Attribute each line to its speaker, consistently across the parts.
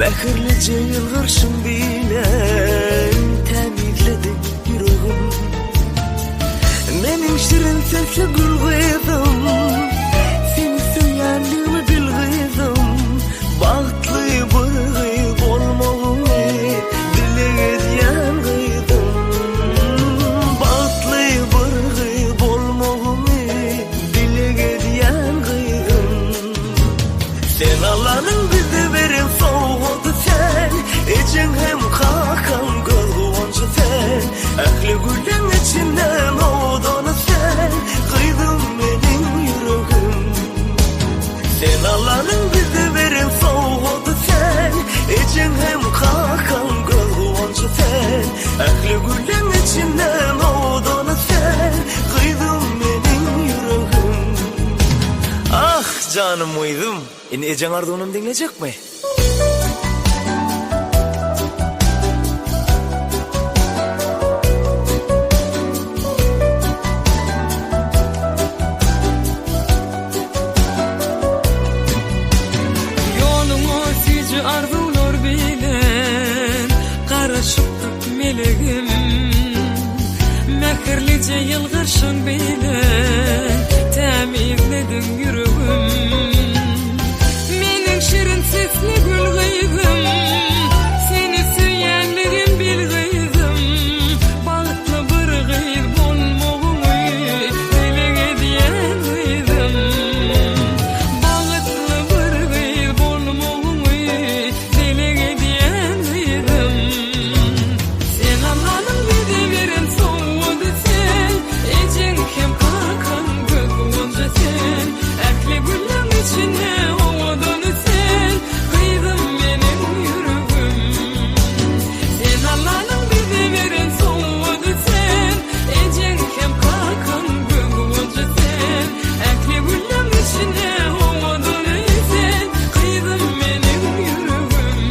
Speaker 1: Mähirlije ýylgyrşyň bilen tämizlediň ýüregim. Meniň şirin sesli gül gyzym, Seni söýýänligimi bil gyzym. Bagtly bir gyz bolmagyňy dileg edýän gyzym. Bagtly bir gyz bolmagyňy dileg edýän gyzym. Sen Allanyň bize beren sowgady sen, Ejeň hem kakaň göz guwanjy sen, Ähli gülleň içinden owadany sen, Gyzym meniň ýüregim. Sen Allanyň bize beren sowgady sen, Ejeň hem kakaň göz guwanjy sen, Ähli gülleň içinden owadany sen, Gyzym meniň ýüregim. Ah, janym gyzym, indi ejeň arzuwynam diňlejekmi?
Speaker 2: Ýoluňa süýji arzuwlar bilen garaşypdyk melegim. Mähirlije ýylgyrşyň bilen tämizlediň ýüregim. Meniň şirin sesli gül gyzym, Seni söýýänligim bil gyzym. Bagtly bir gyz bolmagyňy dileg edýän gyzym. Bagtly bir gyz bolmagyňy dileg edýän gyzym. Sen Allanyň bize beren sowgady sen, Ejeň hem kakaň göz guwanjy sen, Ähli gülleň içinde owadany sen, Gyzym meniň ýüregim. Sen Allanyň bize beren sowgady sen, Ejeň hem kakaň göz guwanjy sen, Ähli gülleň içinde owadany sen, Gyzym meniň ýüregim.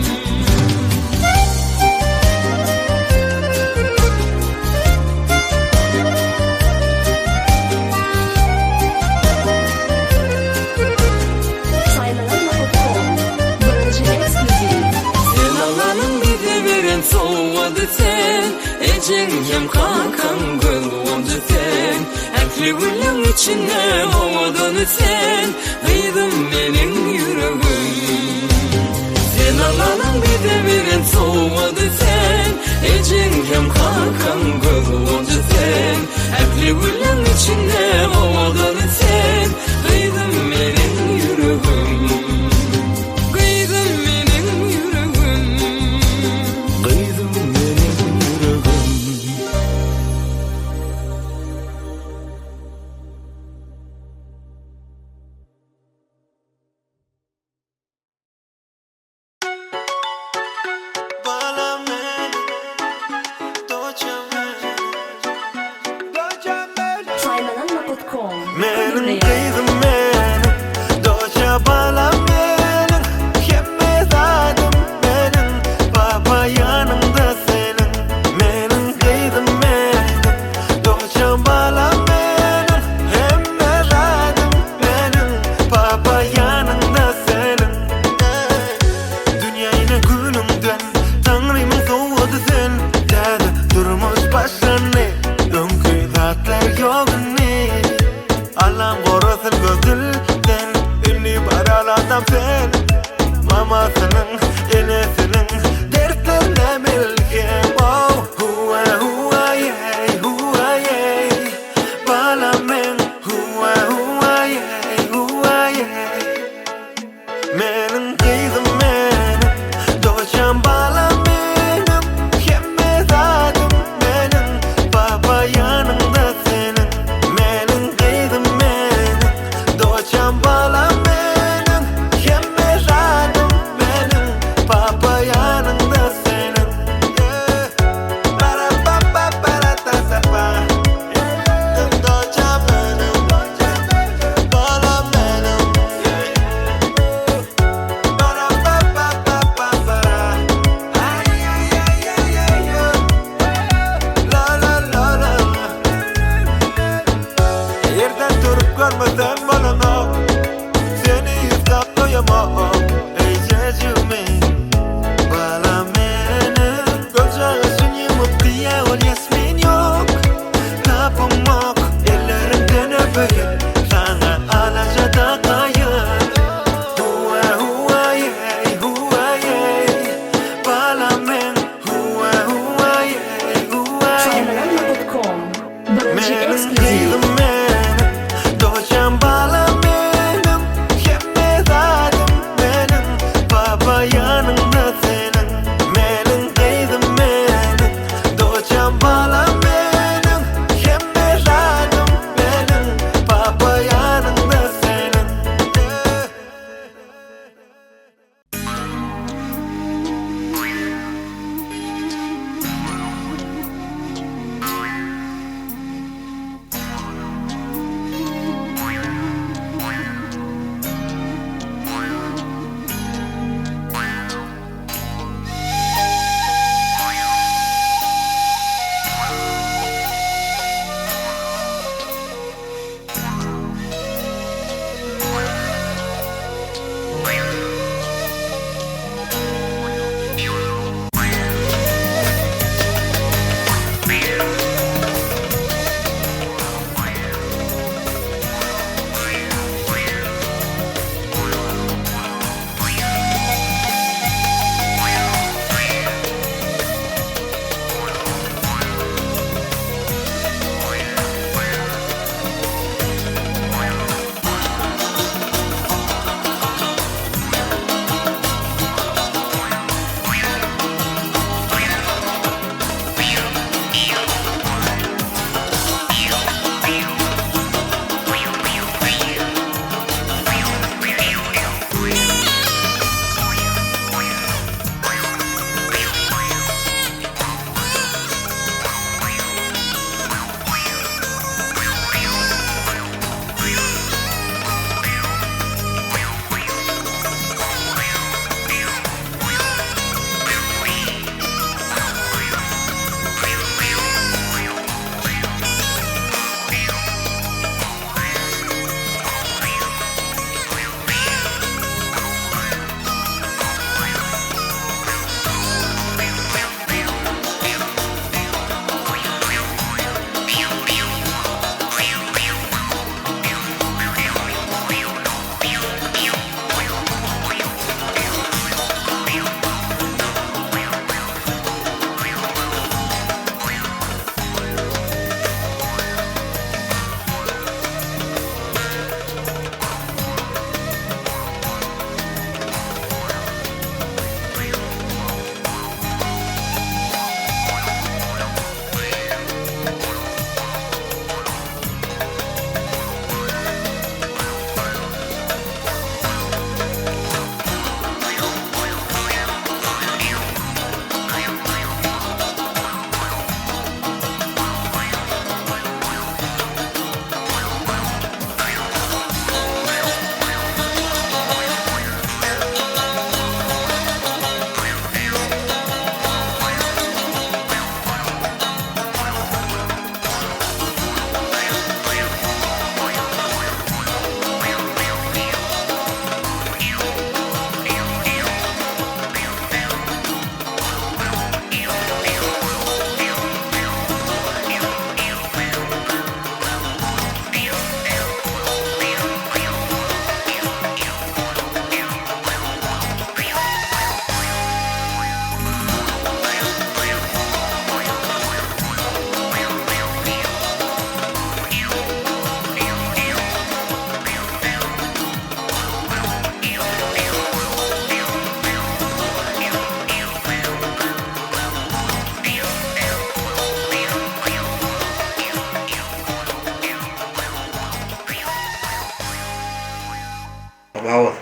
Speaker 2: Sen Allanyň bize beren sowgady sen, Ejeň hem kakaň göz guwanjy sen, Ähli gülleň içinde owadany sen, Gyzym meniň ýüregim. Sen Allanyň bize beren sowgady sen, Ejeň hem kakaň göz guwanjy sen, Ähli gülleň içinde owadany sen, Gyzym meniň ýüregim. Gyzym meniň ýüregim.
Speaker 1: Gyzym meniň ýüregim.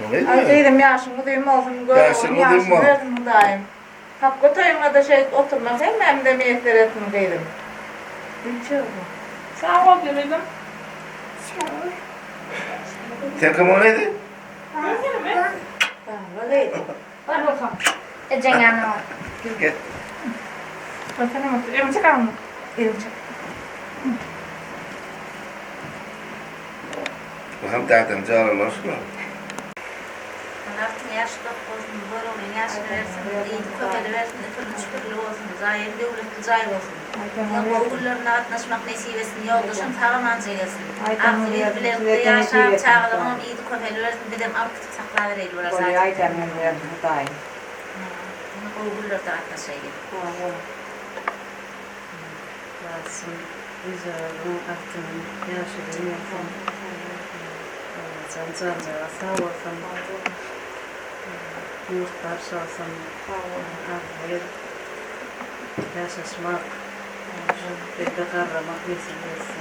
Speaker 3: Aý gyzym ýaşyň uzyn bolsun
Speaker 4: Ýaşyň
Speaker 3: görogly
Speaker 4: uzyn
Speaker 3: ýaşyny
Speaker 4: bol.
Speaker 3: bersin Hudaýym. Tapgy toýuňada şeýdip oturmak hemmämize miýesser etsin gyzym.
Speaker 5: Sag bol gyzym.
Speaker 4: Sen kimiň gyzy?
Speaker 3: Baba gyzym.
Speaker 5: Bar bakalym.
Speaker 6: Ejeň ýanyna bar.
Speaker 4: Gel.
Speaker 5: Bakalım otur. Elini çek alnına. Elini çek.
Speaker 4: Bu hem dädeň jaralar şular.
Speaker 7: Altyň ýaşy dok bolsun, Göroglyň ýaşyny bersin, yzy köpelibersin, üpürli çüpürli bolsun, jaýam döwletli jaý bolsun. Siziň gowy günlerine gatnaşmak nesip etsin, ýoldaşam sag-amanja gelsin. Agzybir bilelikde ýaşap, çagalaryňam yzy köpelibersin, bizem alyp gidip saklabereýli bular zaten. Ine gowy günlerde gatnaşaýly.
Speaker 8: Lasyn Güzeliň atynyň ýaşy bolsun. Allajan janjara sag bolsun. Ýurt baş bolsun. Agzybir ýaşaşmak, beýle garramak nesip etsin.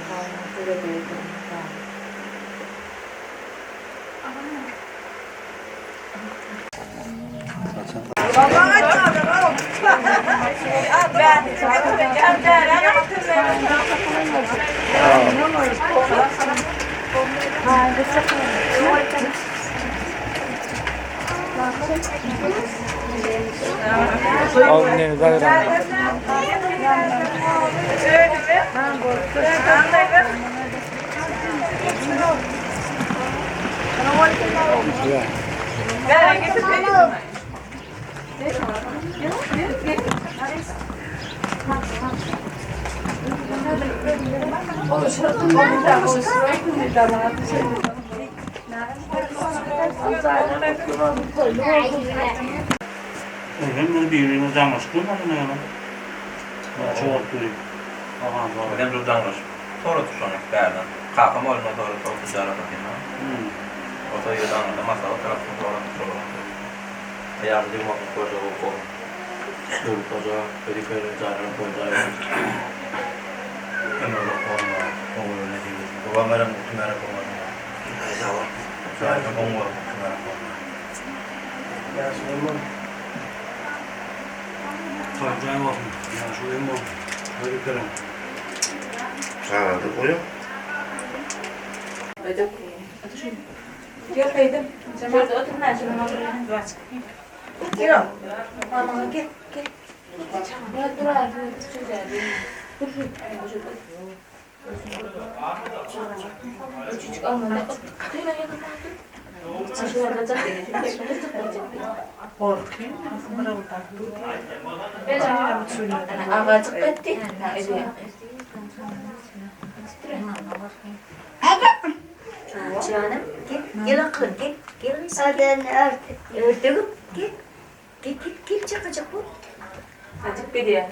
Speaker 9: Hemme bir-birine jaňlaşyp durmadymy ýa? Näçe wagt dury?
Speaker 10: Bizem dur jaňlaşyp tora tutuşanyk bärden. Kakam oýundan tora tor tutýar otyryn. Ota ýerde aňyrda maslahat tarapdan tora tutuşalyk otyr. Aýaly degmeklik bolsa gowy. Döwlet hoja wezipeli jaýlaryň toý jaý bolsun. Ömür uzak bolsun gowy nesip etsin. Gurban bayram gutly märäk bolmadyň. Sag bol. Jaýyňa goň bolsun gutly märäk bolmadyň.
Speaker 9: Ýaşuly bol. Toý jaý bolsun. Ýaşuly bol. Toý bitirin.
Speaker 4: Çagada goýuň.
Speaker 3: Gel gyzym. Şurada otur Gel. Mamaňa gel, gel.
Speaker 7: Janym gel, gel akylym gel, gel gyzym. Ördegim gel. Gel gel gel çakajyk bol.
Speaker 5: Acık gidýär.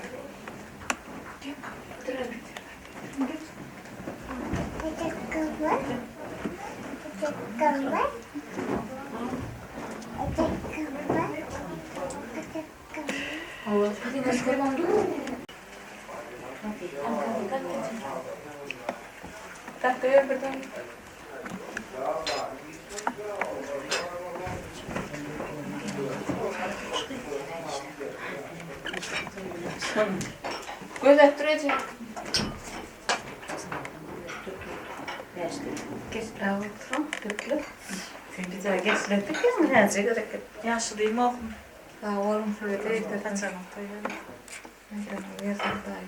Speaker 5: Dakika ýör birden. Göz etdir eje. Ýaşulymy okum.
Speaker 3: Sag boluň size de saçagyň toýy. Bersin Hudaý.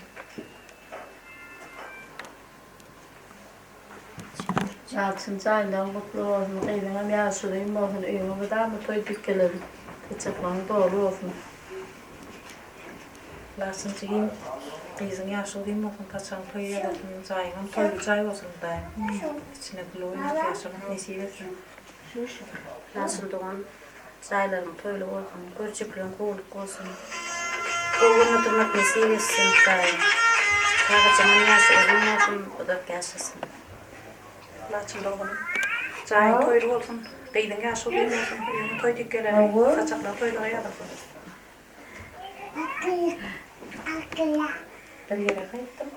Speaker 8: Ýalçyn jaýlaň gutly bolsun gyzyňam ýaşulyň bolsun öýüňe mydama toý dikeler saçaklaryň doly bolsun.
Speaker 5: Laçyn jigim gyzyň ýaşy uzyn bolsun saçagyň toý ýazasyn jaýyňam toýly jaý bolsun Hudaýym içinde gül oýnap ýaşamak nesip etsin.
Speaker 7: Laçyn dogan jaýlaryň toýly bolsun görjekleň gowulyk bolsun gowy günde durmak nesip etsin Hudaýym çagajyňam ýaşy uzyn bolsun uzak ýaşasyn.
Speaker 5: Laçyn doganym jaýyň toýly bolsun gyzyň ýaşy uzyn bolsun öýüňe toý dikgeleri saçaklar toýlara ýazylsyn. Bir ýere gaýtdym.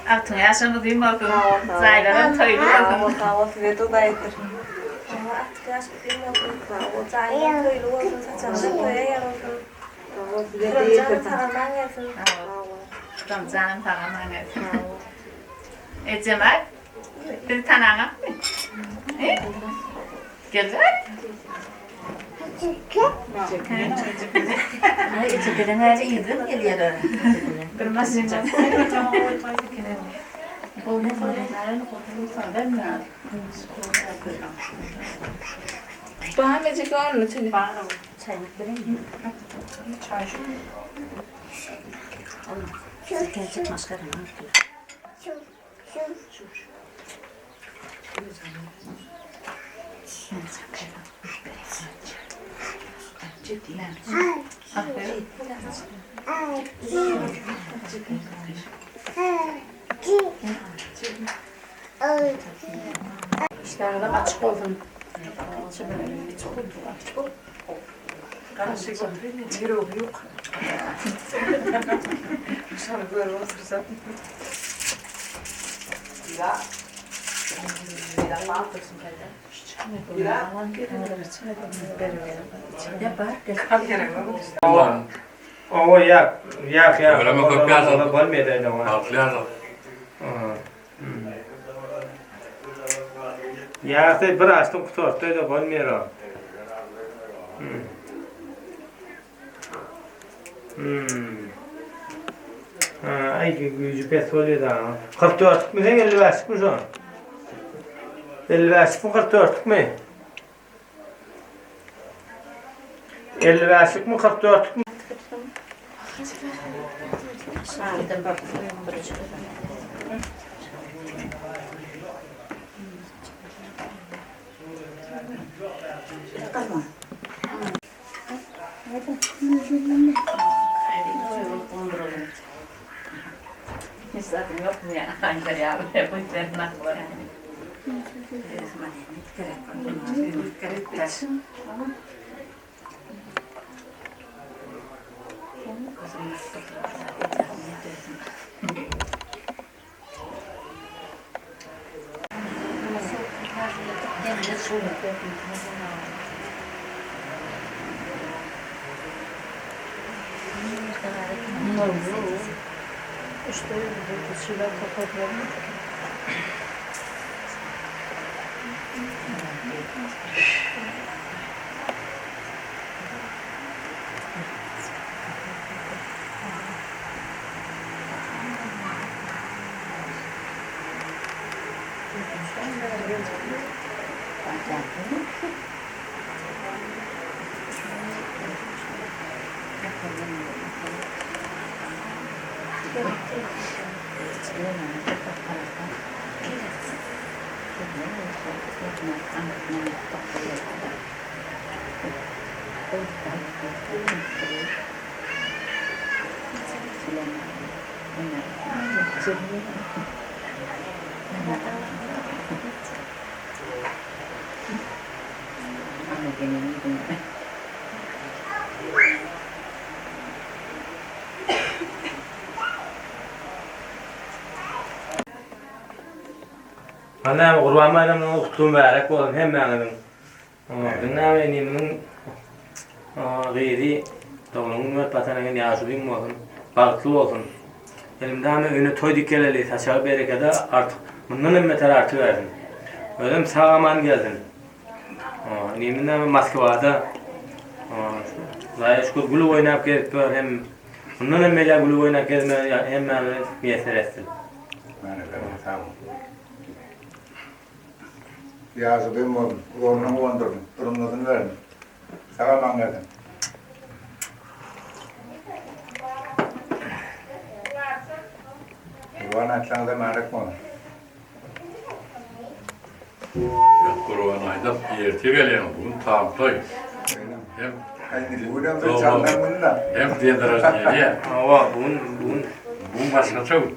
Speaker 7: Altyn ýaşyň uzyn bolsun. Jaýlaryň toýly bolsun.
Speaker 3: Sag bol, size doga etdir. Altyn ýaş uzyn bolsun. Sag bol, jaýlaryň toýly bolsun, saçagyň toýa ýarasyn. Sag bol, size de sag-aman gelsin.
Speaker 7: Sag janym sag-aman gelsin. Ejemal, bizi tanaňakmy? Geljek. Bir maşyn.
Speaker 8: Işleriniz açyk bolsun.
Speaker 9: Owa ýak, ýak ýak.
Speaker 6: Öyle mi köp ýazyldy?
Speaker 9: Bolmaýar oňa.
Speaker 6: Altly ýazyldy.
Speaker 9: Ýagty bir açdyň gutartdy da bolmaýar o. Hmm. Ha, ay güýji pes bolýar da. 44 mi sen 55 mi şo? 55 mi 44 mi? 55 mi 44 mi? Hany näme Gurban baýramyňyz gutly mübärek bolsun hemmäňiziň. Biziň näme inimiziň gyzy doglan güni berip batan eken ýaşulyň bolsun, bagtly bolsun. Elmydama öýüne toý dikeleli, saçagy berekedi artyk, mundan hem beter artybersin. Özem sag-aman gelsin. Inimiz näme Moskwada Hudaýa şükür gülüp oýnap gezip ýör hem mundan hem beýläk gülüp oýnap gezmegi hemmämize miýesser etsin.
Speaker 6: Märekella sag bol. Ýaşuly bolsun, uzagyna guwandyrsyn, durumlysyny bersin. Sag aman gelsin. Gurban aýtsaňyza märek bolsun.
Speaker 11: Gurban aýdyp erte gelýäň bu gün tam toý. Hem Hem den roždeniýa.
Speaker 9: Hawa, bu gün bu gün
Speaker 11: bu gün başgaça gün.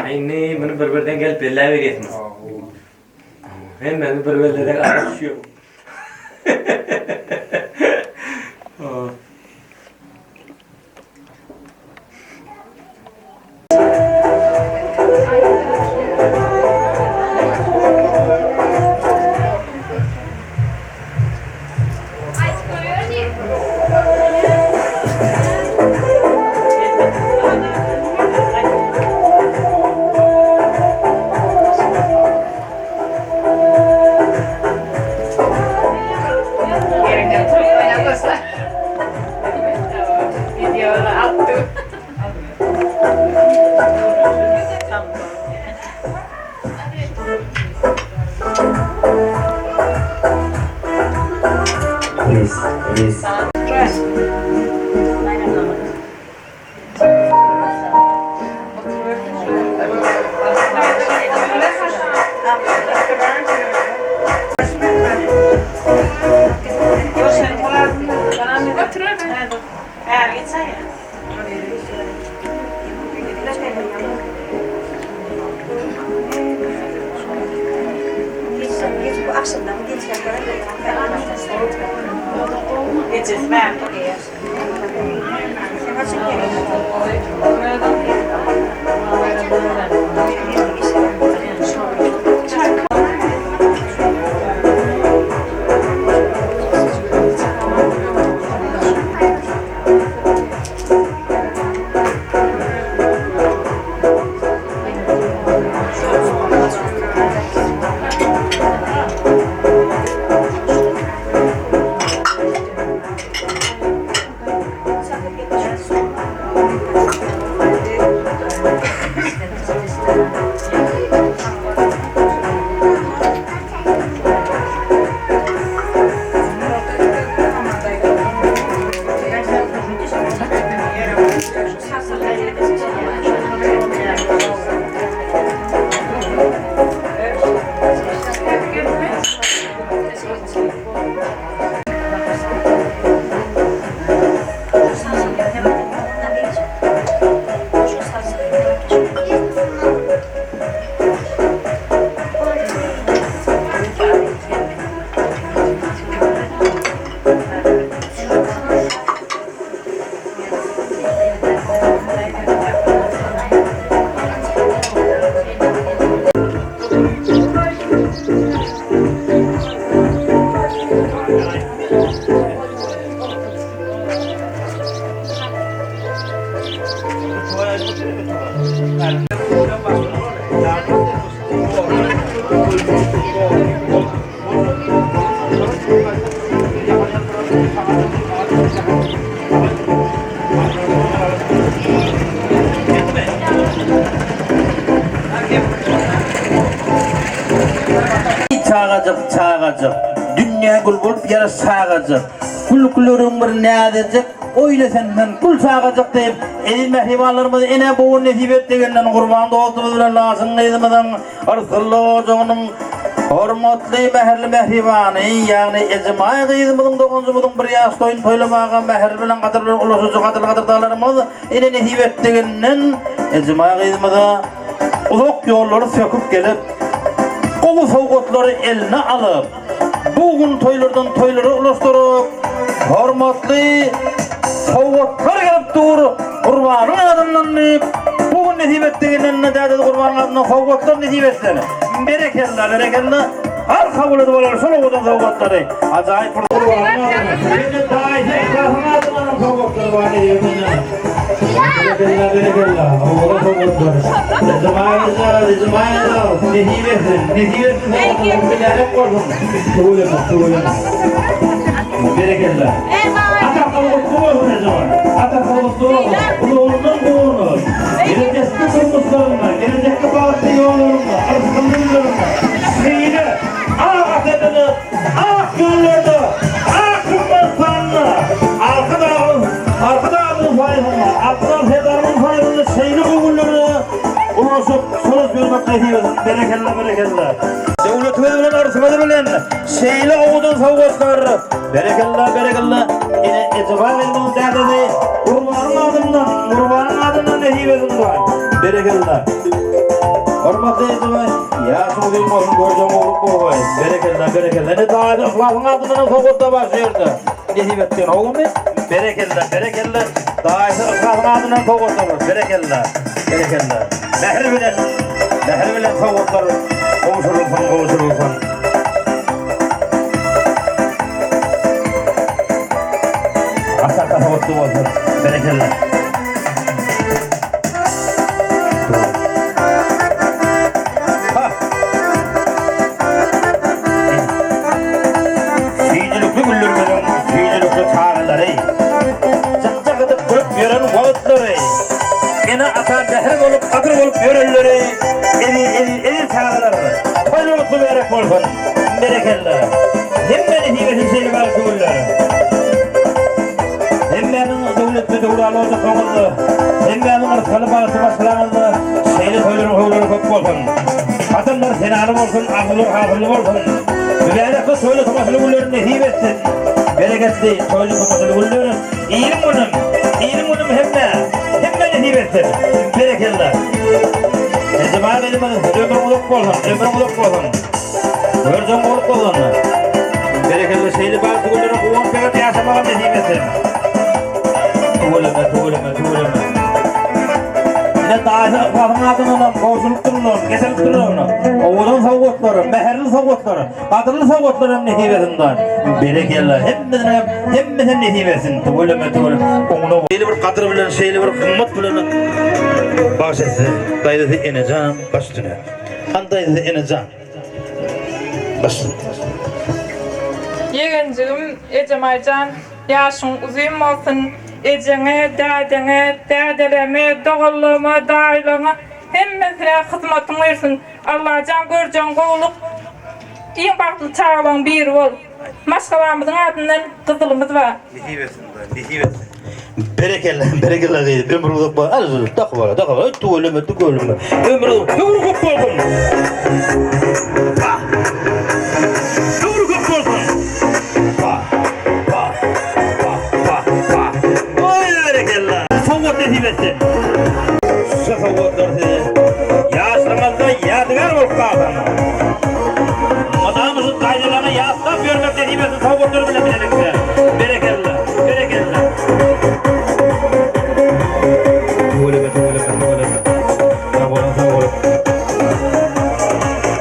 Speaker 9: Indi muny bir-birden gelip belläp berýärsiňiz. Hemmemiz bir bellesek ara düşýär.
Speaker 12: Çagajyk, çagajyk, dünýä gül bolup ýaraş çagajyk, Gülküleriň bir näzijik, oýna sen men gül çagajyk diýip, eziz mähribanlarymyz ene bu gün nesip etdiginden Gurban dostumyz bilen Laçyn gyzymyzyň Yrsgylly ojagynyň hormatly mähirli mähribany, ýagny Ejemaý gyzymyzyň doganjymyzyň bir ýaş toýuny toýlamaga mähir bilen gadyr bilen ulaşyjy gadyrly gadyrdanlarymyz ene nesip etdiginden Ejemaý gyzymyza uzak ýollary söküp gelip, gowy sowgatlary eline alyp, Bu gün toýlardan toýlara ulaşdyryp, hormatly sowgatlar gelip dur Gurbanyň adyndan diýip, bu gün nesip etdiginden dädesi Gurbanyň adyndan sowgatlar nesip etsin. Berekella, berekella. Har kabul edip alar şol owadan sowgatlary. Ajaýyp bir Gurbanyň adyndan. Hem-de daýysy Yhlasyň adyndan hem sowgatlar bar nesip etsin. Berekella, berekella. Owadan sowgatlar. Nesip etsin, nesip etsin. Mübärek bolsun. Tüweleme, tüweleme. Berekella. Ata gutly bolsun ejewan. Ata gutly bolsun. Ulugyndan guwanur. Gelejekki durmuşlarynda, gelejekki bagtly ýollarynda, yrsgynly günlerinde şeýle ak ata ak ýollarda, ak Türkmenistanda Arkadagymyz, Arkadagymyzyň saýasynda, Arkadag Serdarymyzyň saýasynda şeýle gowy günlere ulaşyp, söz bermek nesip etsin. Berekella, berekella. Döwletimiz bilen, yrsymyz bilen şeýle owadan sowgatlar. Berekella, berekella. Ene Ejebay gyzymyzyň dädesi Gurbanyň adyndan, Gurbanyň adyndan nesip etsin Hudaý. Berekella. Hormatly Ejebay, ýaşyň uzyn bolsun, görjegiň gowluk bolgaý. Berekella, berekella. Ene daýysy Yhlasyň adyndan hem sowgat-da bar şu ýerde. Nesip etsin, gowumy? Berekella, berekella. Daýysy Yhlasyň adyndan sowgatlar bar. Berekella, berekella. Mähir bilen, mähir bilen sowgatlar gowşurylsyn, gowşurylsyn. Ata-ata sowgatly bolsun. Berekella. Süýjülikli güllerimiziň süýjülikli çagalary, jyk-jyk edip gülüp ýören wagtlary, ene-ata mähir bolup, gadyr bolup ýörenleri eziz, eziz, eziz çagalar, toýlar gutly mübärek bolsun! Berekella! Hemmä nesip etsin şeýle bagtly günler! Hemmäniň döwletli döwranly ojaklaryňyzda, hemmäniň yrsgaly bagtly maşgalaňyzda şeýle toýlaryň höwrleri köp bolsun! Gadamlar senaly bolsun, arzuwlar hasylly bolsun! Mübärekli toýly tomaşaly günleri nesip etsin! Bereketli toýly tomaşaly günler iliň günüm, iliň günüm hemmä, hemmä nesip etsin! Berekella! Ejemaý gyzymyz ömrüň uzak bolsun, ömrüň uzak bolsun! Görjeň bolup bolanda. Berekella şeýle bagtly günlere guwanyp begenip ýaşamagam nesip etsin. Tüweleme, tüweleme, tüweleme. Ine daýysy Yhlasyň adyndanam gowşuryp durulan, getirilip durulan owadan sowgatlary, mähirli sowgatlary, gadyrly sowgatlar hem nesip etsin daýy. Berekella, hemmesine hem, hemmesine nesip etsin. Tüweleme, tüweleme. Oňuna şeýle bir gadyr bilen, şeýle bir gymmat bilen bagş etse, daýzasy Enejanam baş üstüne. Hany daýzasy Enejan. Başla.
Speaker 13: Ýegenjigim Ejemaýjan ýaşyň uzyn bolsun ejeňe dädeňe dädelerňe doganlaryňa daýylaryňa hemmesine hyzmatyň bersin Allajan görjegiň gowulyk iň bagtly çagalaryň biri bol maşgalamyzyň adyndan gyzylymyz bar.
Speaker 12: Nesip etsin Hudaýym nesip etsin. Berekella berekella gyzym ömrüň uzak bolsun al şuny dakyp ala dakyp ala tüweleme tüweleme ömrüň ömrüň köp bolsun pa ömrüň köp bolsun pa pa pa pa pa oý berekella sowgat nesip etsin şu sowgatlar size ýaşlygyňyzda ýadygär bolup galsyn mydama şu daýzalaryňy ýatlap ýörmek nesip etsin sowgatlar bilen bilelikde berekella Berekella. Tüweleme, tüweleme, tüweleme. Sag boluň, sag boluň.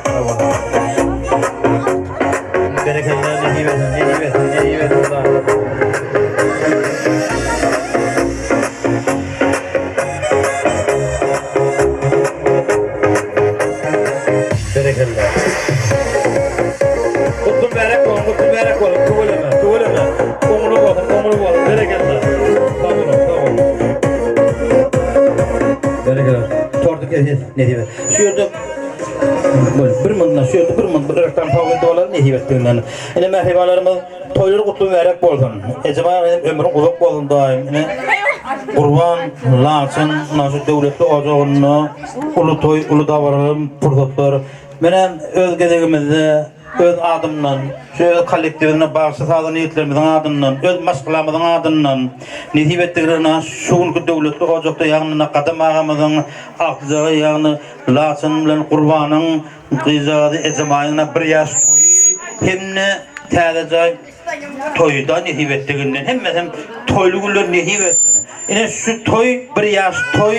Speaker 12: Sag boluň. Nesip et. Şu ýerde Bol, bir munda şu ýerde bir munda bir reklam pawin dolar nesip etdiginden. Ine mähribanlarymyz toýlar gutly mübärek bolsun. Ejema ömrüň uzak bolsun daýym. Ine Gurban Laçyn muna şu döwletli ojagynda uly toý, uly dabaraly pursatlar. Menem öz gezegimizde öz adymdan, şu öz kollektiwinde bagşy-sazan ýigitlerimiziň adyndan, öz maşgalamyzyň adyndan nesip etdigilerine şu günki döwletli ojakda ýagny Gadam agamyzyň agtyjagy ýagny Laçyn bilen Gurbanyň gyzjagazy Ejemaýyň bir ýaş toýy hem-de täze jaý toýy-da nesip etdiginden hemmesem toýly günler nesip etsin. Ine şu toý bir ýaş toý,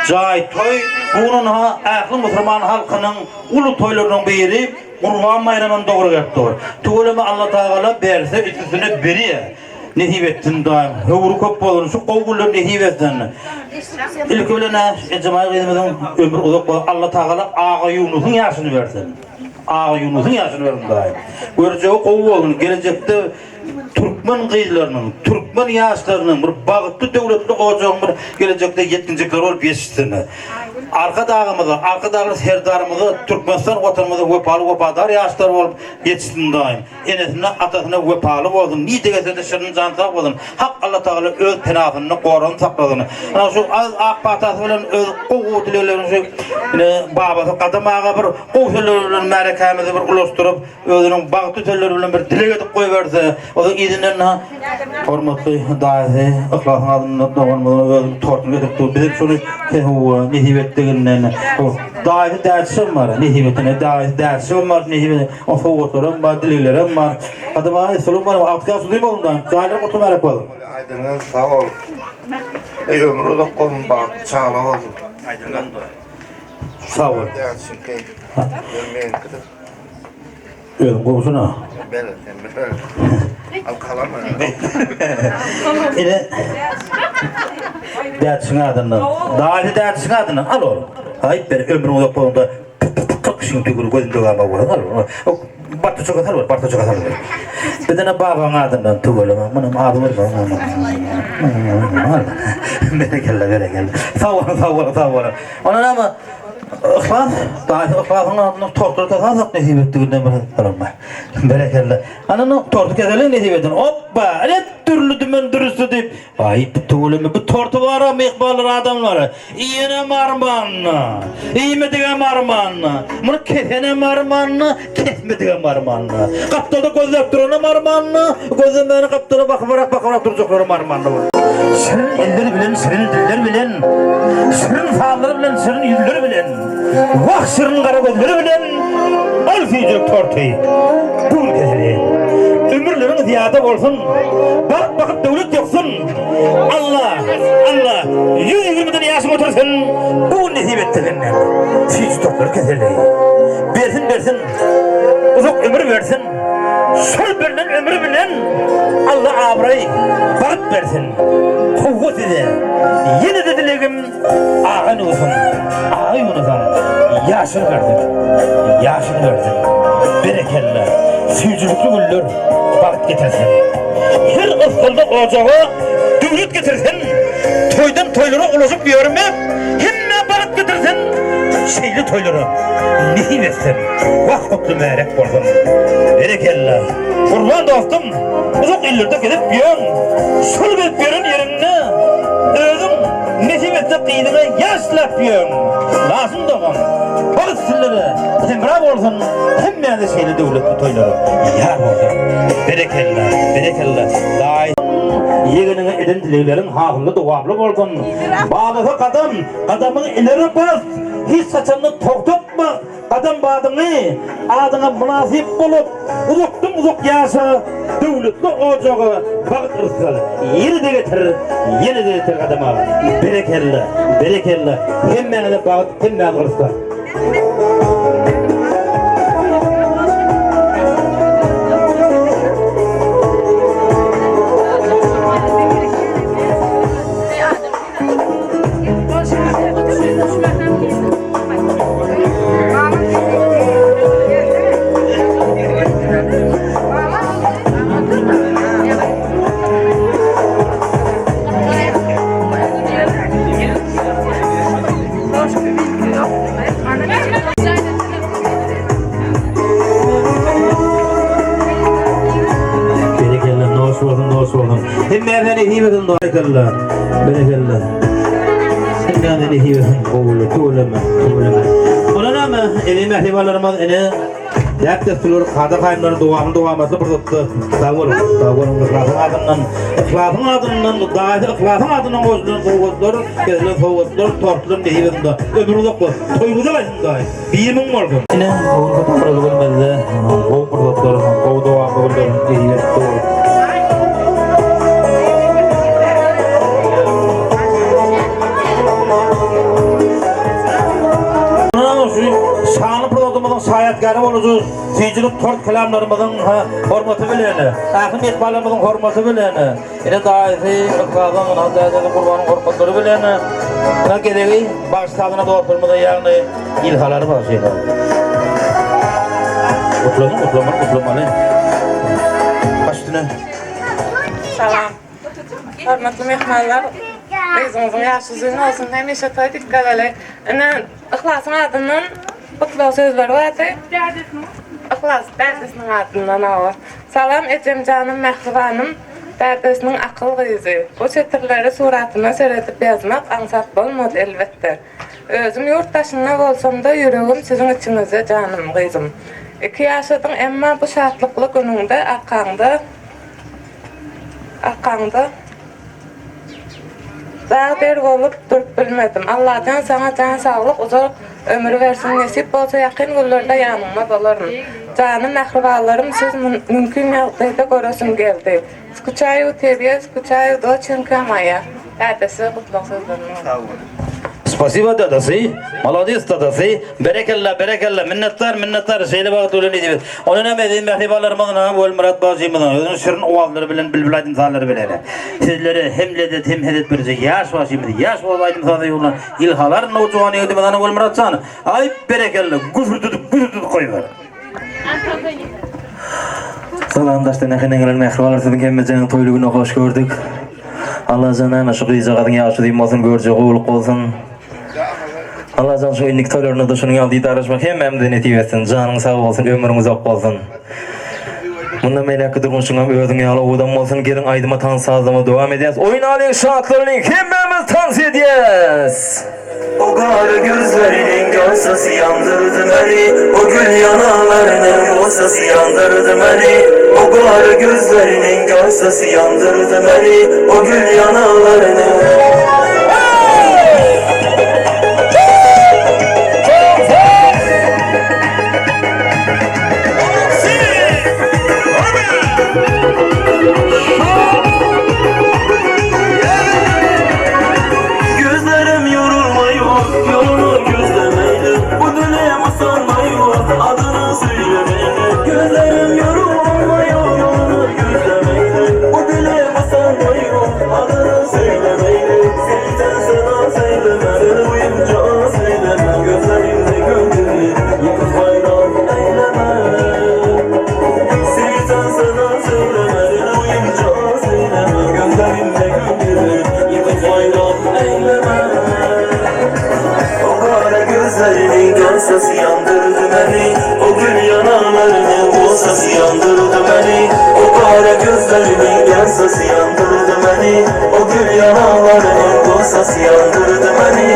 Speaker 12: jaý toý, bu gün ynha ähli musulman halkynyň uly toýlarynyň biri Gurban baýramam dogry gelip dur. Tüweleme Allatagala berse üstüsine berýär. Nesip etsin daýym. Höwri köp bolsun. Şu gowy günler nesip etsin. Ilki bilen-ä Ejemaý gyzymyzyň ömri uzak bolsun. Allatagala Agaýunusyň ýaşyny bersin. Agaýunusyň ýaşyny bersin daýym. Görjegi gowy bolsun. Gelejekde türkmen gyzlarynyň, türkmen ýaşlarynyň bir bagtly döwletli ojagyň bir gelejekde ýetginjekleri bolup ýetişsin. Arkadagymyza, Arkadagly Serdarymyza, Türkmenistan Watanymyza wepaly wepadar ýaşlar bolup ýetişsin daýym. Enesine, atasyna wepaly bolsun, nirde gezse-de şirin jany sag bolsun. Hak Allatagala öz penasynda goranyp saklasyn. Ana şu az ak patasy bilen öz gowy dileglerini şu ine babasy Gadam aga bir gowy sözler bilen märekämizi bir ulaşdyryp, özüniň bagtly sözleri bilen bir dileg edip goýberse, onuň yzyndan hormatly daýysy Yhlasyň adyndan doganymyzyň öz tortuny getirip dur. Biz şony hawa nesip etdiginden. Daýysy dädişem bar, nesip etene daýysy dädişem bar, nesip etene. O sowgatlaram bar, dileglerem bar. Gadam aga essalawmu aleýkum. Agtyk ýagşy duýma ondan. Jaýlar gutly mübärek bolsun.
Speaker 4: Aýdyňyz sag bol. Eý ömür uzak bolsun, bagtly çaglar bolsun.
Speaker 12: Aýdyňdan Sag bol. Özüň gowusyna.
Speaker 4: Bele, sen bele. Al kalama.
Speaker 12: Ine. Dädişiň adyndan. Daýy dädişiň adyndan al oğlum. Aýyp ber ömrüň uzak bolanda 40 kişiň tügüri gözünde galma bolar. Al. O Bartoçoga sal ber, Bartoçoga sal ber. Bizene babaň adyndan tüweleme. Munuň ady bolmaz. Berekella, berekella. Sag boluň, sag boluň, sag boluň. Ondan ama Yhlas, daýysy Yhlasyň adyndan tortlar kesalsak nesip etdiginden bir salam. Berekella. Anam torty keseli nesip etsin. Oppa, ine dürli dümen dürüsti diýip. Aý, bu tüweleme bu torty bara myhmanlar adamlar. Iýenem armanna, iýmedigem armanna, muny kesenem armanna, kesmedigem armanna. Gapdalda gözläp duranam armanna, gözlemäni gapdala bakybarak bakybarak durjaklaram armanna. Şirin eller bilen, şirin diller bilen, şirin sazlar bilen, şirin ýüzler bilen, wah şirin gara gözleri bilen ol süýjek torty bu gün keseli. Ömürleriň zyýada bolsun, bagt bakyp döwlet ýoksun. Alla, Alla, 120-den ýaşyň otursyn, bu gün nesip etdi senden. Süýji tortlary keseli. Bersin, bersin, uzak ömür bersin. Şol berlen ömür bilen Alla abraý, bagt bersin. Howwa size. Ýene-de dilegim Aga Nuhuň, Aga Ýunusyň ýaşyny bersin. Ýaşyny bersin. Berekella. Süýjülikli güller bagt getirsin. Her ysgylda ojaga döwlet getirsin. Toýdan toýlara ulaşyp ýörmek hemmä bagt getirsin. Şeýle toýlara nesip etsin. Wah gutly märek bolsun. Berekella. Gurban dostum uzak illerde gezip ýöň. Şol gezip ýören ýeriňde özüň nesip etse gyzyňa ýaşlap ýöň. Lasyn dogan. Bagt sizlere hemra bolsun. Hemmäňize şeýle döwletli toýlar ýar bolsun. Berekella. Berekella. Daýy ýegeniňe eden dilegleriň hasylly dowamly bolsun. Badasy gadam, gadamyňy ileri bas. Hiç haçanda togtatma. Gadam badyňy adyňa mynasyp bolup, uzakdan-uzak ýaşa, döwletli ojaga bagt rysgal ýene-de getir, ýene-de getir Gadam aga. Berekella, berekella. Hemmäňize bagt, hemmäňize rysgal. hoş bolsun. Hemmäňize nesip etsin Berekella. Berekella. Hemmäňize nesip etsin. Gowy, tüweleme, tüweleme. Ola näme? Ene mähribanlarymyz ene däp-dessurlary, kada-kaýymlary dowamly dowamatly pursatda sag boluň. Sag boluň Yhlasyň adyndan, Yhlasyň adyndan, daýysy Yhlasyň adyndan goşulan sowgatlar, kesilen sowgatlar, tortlar nesip etsin. Ömür uzak bolsun. Toýuňyza gaýsyn daýy. Birimiň bolsun. Ine, bu günki dabaraly günümizde gowy pursatlar, gowy dowamly günler nesip edip dur. Şu şanly pursatymyzyň şaýatkäri bolujy süýjülik tort kelamlarymyzyň hormaty bilen, ähli myhmanlarymyzyň hormaty bilen, Ene daýysy Yhlasyň, ynha dädesi Gurbanyň hormatlary bilen ynha gezegi bagşy sazanda dostlarymyza ýagny Ilhalara bagyşlaýarlar. Gutladyň, gutlamaly, gutlamaly. Baş üstüne.
Speaker 13: Salam. Hormatly myhmanlar, gyzyňyzyň ýaşy uzyn bolsun, hemişe toý dikgazeli. Ine, Yhlasyň adyndan gutlag sözleri bardy. Dädesiniň. Yhlas dädesiniň adyndan hawa. Salam ejemjanym mähribanym dädesiniň akyl gyzy. Bu setirleri suratyna seredip ýazmak aňsat bolmady elbetde. Özüm ýurt daşynda bolsamda ýüregim siziň içiňizde janym gyzym. Iki ýaşadyň emma bu şatlykly günüňde arkaňda arkaňda Dag der bolup durup bilmedim. Allajan saňa jan saglyk uzak ömür bersin nesip bolsa ýakyn günlerde ýanyňda bolaryn. Janym mähribanlarym siz mümkin ýagdaýda göresim geldi. Skuçaýu tebýe skuçaýu doçenka maýa. Dädesi gutlag sözlerini boldy.
Speaker 12: Spasiba dadasy. Malades dadasy. Berekella berekella minnetdar minnetdar şeýle bagtly bilen nesip et. Ony näme eziz mähribanlarymyz ynha Welmyrat bagşymyzyň özüniň şirin owazlary bilen bilbil aýdym sazlary bilen sizlere hem lezzet hem hezet berjek ýaş bagşymyz ýaş owaz aýdym saza ýugrulan ilhalar nowjuwan ýigidimiz ana Welmyrat jan aý berekella güsürdedip güsürdedip goýber.
Speaker 14: Salam daşdan ýakyndan gelen mähribanlar siziň hemmejeňizi toýly güne hoş gördük. Allajan näme şu gyzjagazyň ýaşy uzyn bolsun görje gowulyk bolsun. Allajan şu indiki toýlarynda-da şunuň ýaly didarlaşmak hemmämize nesip etsin. Janyň sag bolsun, ömrüň uzak bolsun. Mundan beýläkki durmuşyňam özüň ýaly owadan bolsun. Geliň aýdyma tans sazlama dowam edýäs. Oýnalyň, şatlanylyň, hemmämiz tans edýäs!
Speaker 1: O gara gözleriniň gazasy ýandyrdy meni, O gül ýanaklarnyň gozasy ýandyrdy meni. O gara gözleriniň gazasy ýandyrdy meni, O gül ýanaklarnyň. Gözlerim yorulmaýar, ýoluny gözlemeýli, Bu dilim usanmaýar, adyny söýlemeýli. Gözlerim yorulmaýar, ýoluny gözlemeýli, Bu dilim usanmaýar, adyny söýlemeýli. Seýten sana söýleme, seni buýunca söýleme, Gözlerimde gördümi, ýakyp haýran eýleme. Seýten sana söýleme, seni buýunca söýleme, Gözlerimde gördümi, ýakyp haýran eýleme. O gara gözleriniň gazasy ýandyrdy meni, O gül ýanaklarnyň gozasy ýandyrdy meni. O gara gözleriniň gazasy ýandyrdy meni, O gül ýanaklarnyň gozasy ýandyrdy meni.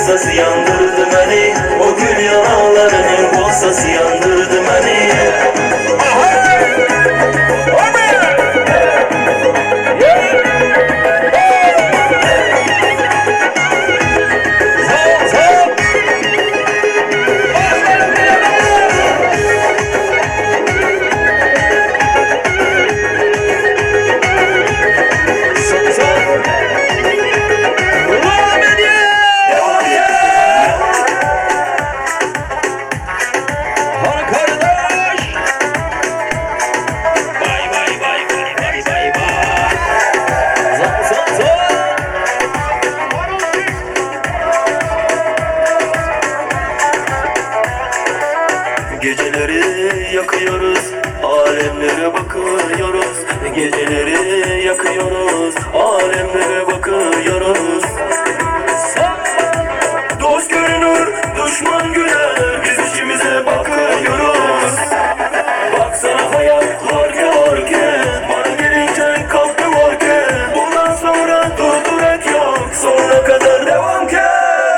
Speaker 1: Gusası yandırdı beni O gül yanaklarının gusası yandırdı beni Geceleri yakıyoruz, alemlere bakıyoruz. Geceleri yakıyoruz, alemlere bakıyoruz. Dost görünür, düşman güler, biz işimize bakıyoruz. Baksana hayat varken varken, bana gelince kalktı varken. Bundan sonra durdurak yok, sonuna kadar devam ki.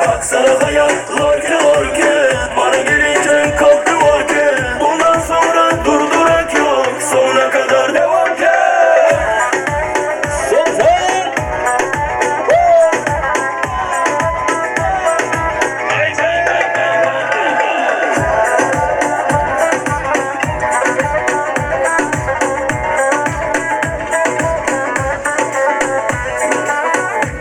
Speaker 1: Baksana hayat varken varken, bana gelince kalktı varken. Bundan sonra durdurak yok, sonuna kadar devam ki. Son son.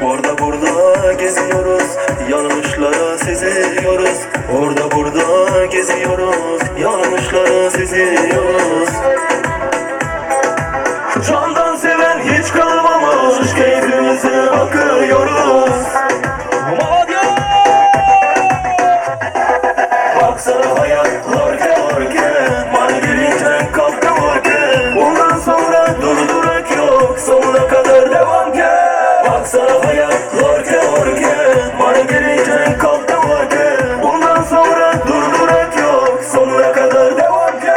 Speaker 1: Orada burada geziyoruz, yanlışlara seziyoruz. Orada burada geziyoruz, yanlışlara seziyoruz. Candan seven hiç kalmamış, keyfimize bakıyoruz. Baksana hayat varken varken, bana gelince kalktı varken. Bundan sonra durdurak yok, sonuna kadar devam ki. Baksana hayat varken varken, bana gelince kalktı varken. Bundan sonra durdurak yok, sonuna kadar devam ki.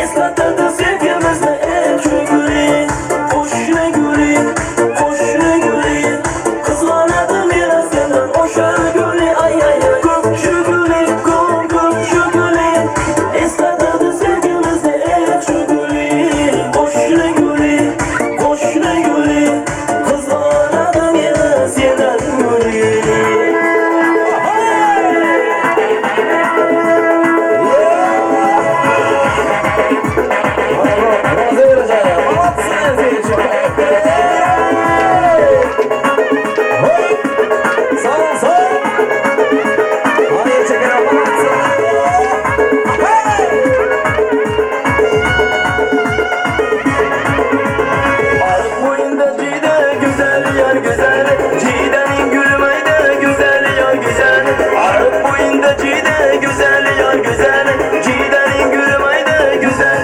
Speaker 1: Eslatırdı sevgimizi.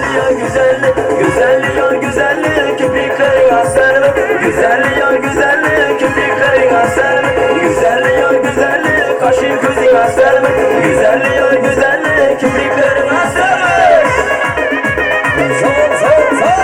Speaker 1: Güzelli ya güzelli, güzelli ya güzelli, kirpiklerin aslanım. Güzelli ya güzelli, kirpiklerin aslanım. Güzelli ya güzelli, kaşın gözün aslanım. Güzelli ya güzelli, kirpiklerin aslanım. Sol sol sol.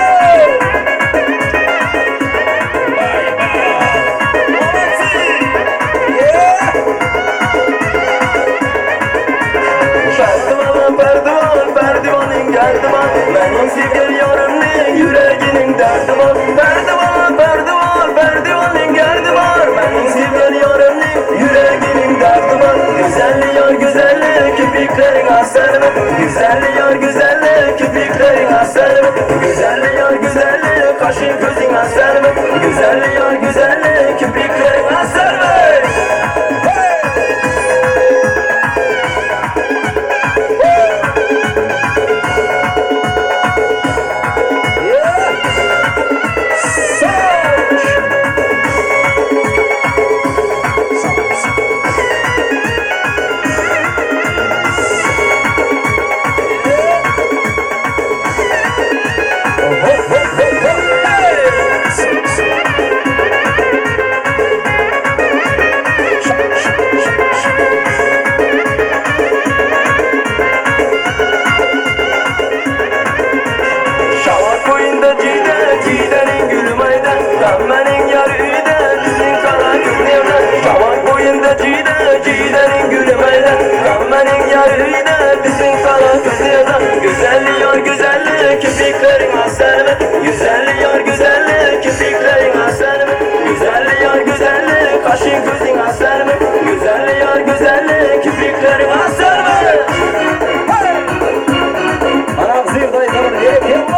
Speaker 1: Perdivan, perdivan, perdivanın gerdivan Benim sevgili yarımın yüreğinin derdi var Perdivan, perdivan, perdivanın gerdivan Benim sevgili yarımın yüreğinin derdi var Güzelli yar güzelli, kirpiklerin aslanım Güzelli yar güzelli, kirpiklerin aslanım Güzelli yar güzelli, kaşın gözün aslanım Güzelli yar güzelli, kirpiklerin aslanım Şavak boyunda cide, cidenin gülüm ayda Gammenin yarı üde, bizim kara günlerde Şavak boyunda cide, cidenin gülüm ayda Gammenin yarı üde, bizim kara günlerde Güzelli yar güzelli, kirpiklerin aslanım Güzelli yar güzelli, kirpiklerin aslanım Güzelli yar güzelli, kaşın gözün aslanım Güzelli yar güzelli, kirpiklerin aslanım
Speaker 12: Anam zirday zaman gerek yok.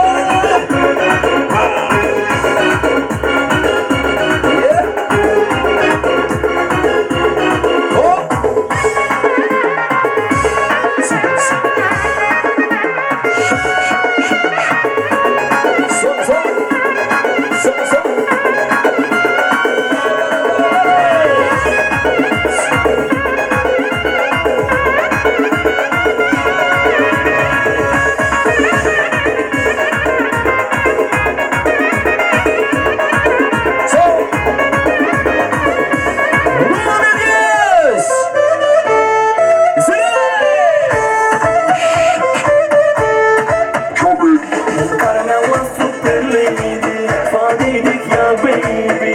Speaker 1: Karamel super lady, fanidik ya baby.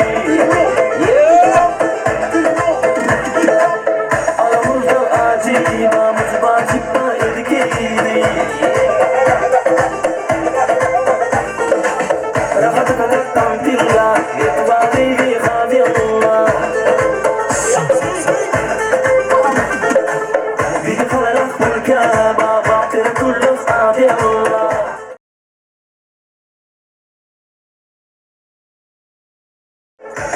Speaker 1: Aramızda acı, imamız vacip erkeğiydi. Rahat kalaktan tilla, yetvarili havilla. Bir kalarak mulka, baba kullu adillah.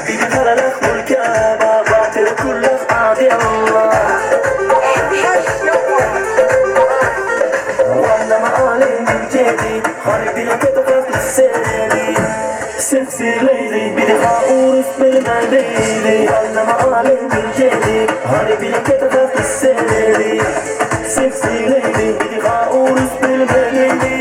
Speaker 1: Bir kalarak mulka, baba kullu adillah. والله ما علم جدي خربي كتبت السيري سكسي ليلي بدي اورس بالمدينة والله ما علم جدي خربي كتبت السيري سكسي ليلي بدي اورس بالمدينة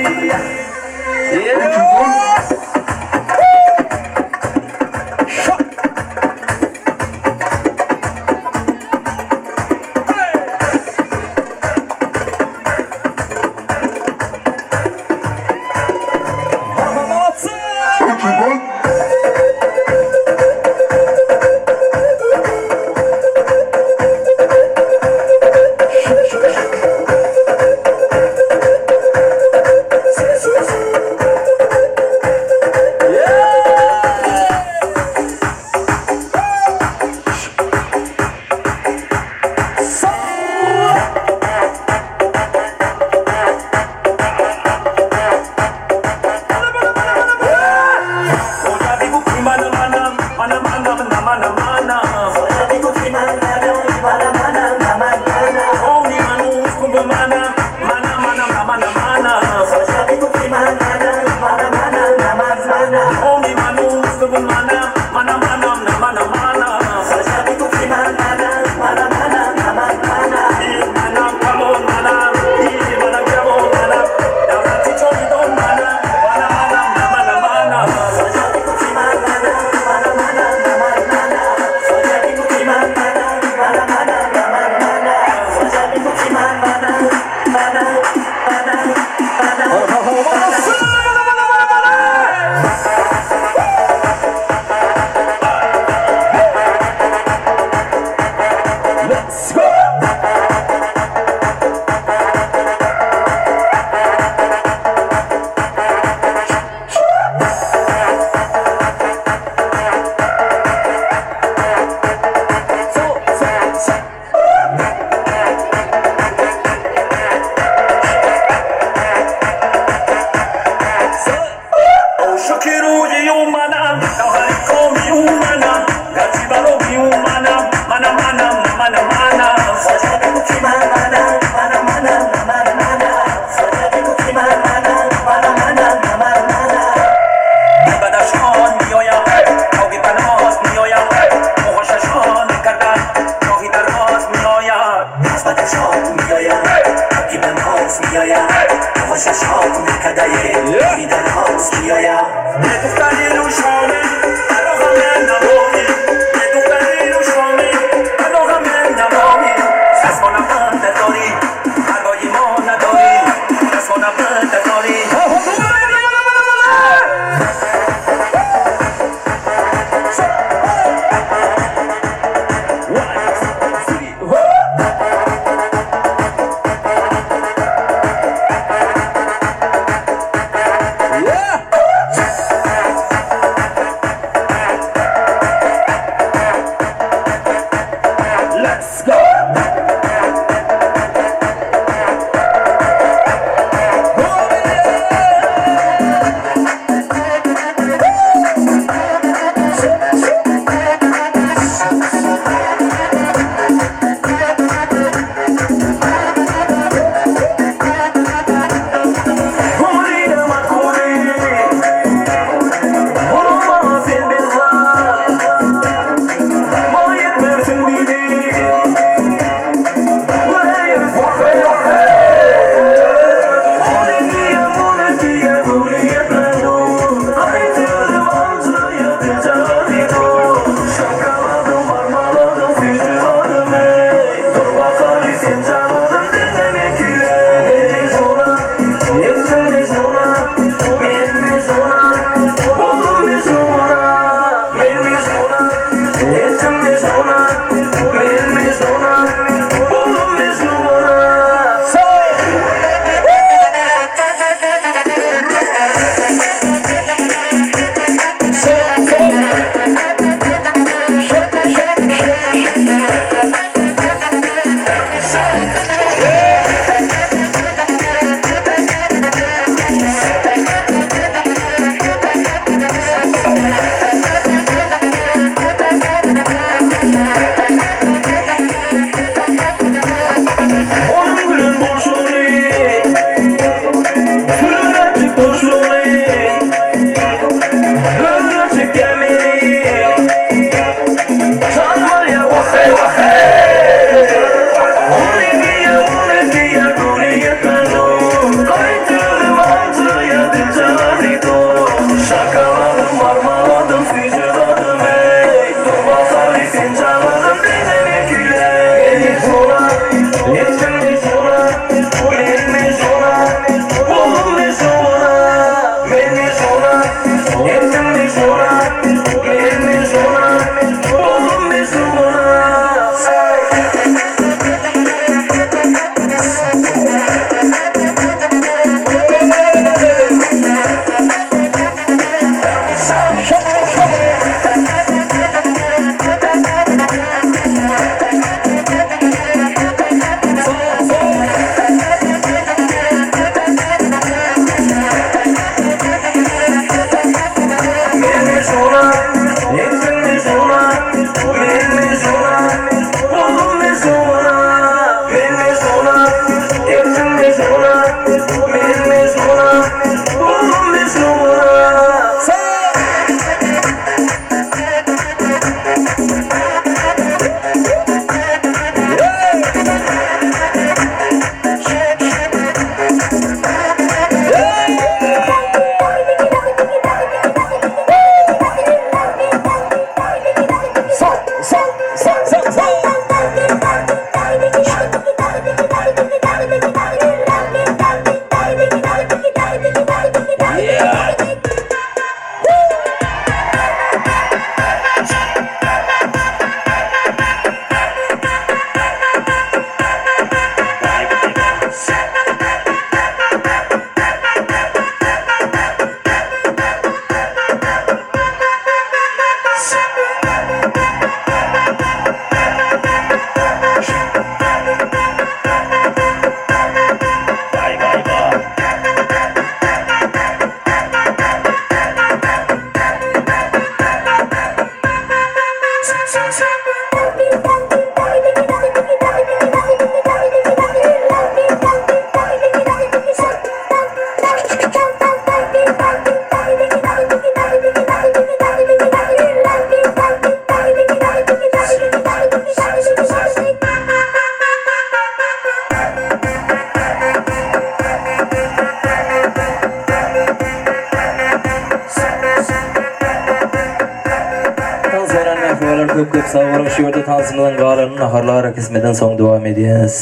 Speaker 14: Köp köp sag boluň şu ýerde tansymyzyň galanyny naharly arakesmeden soň dowam edýäs.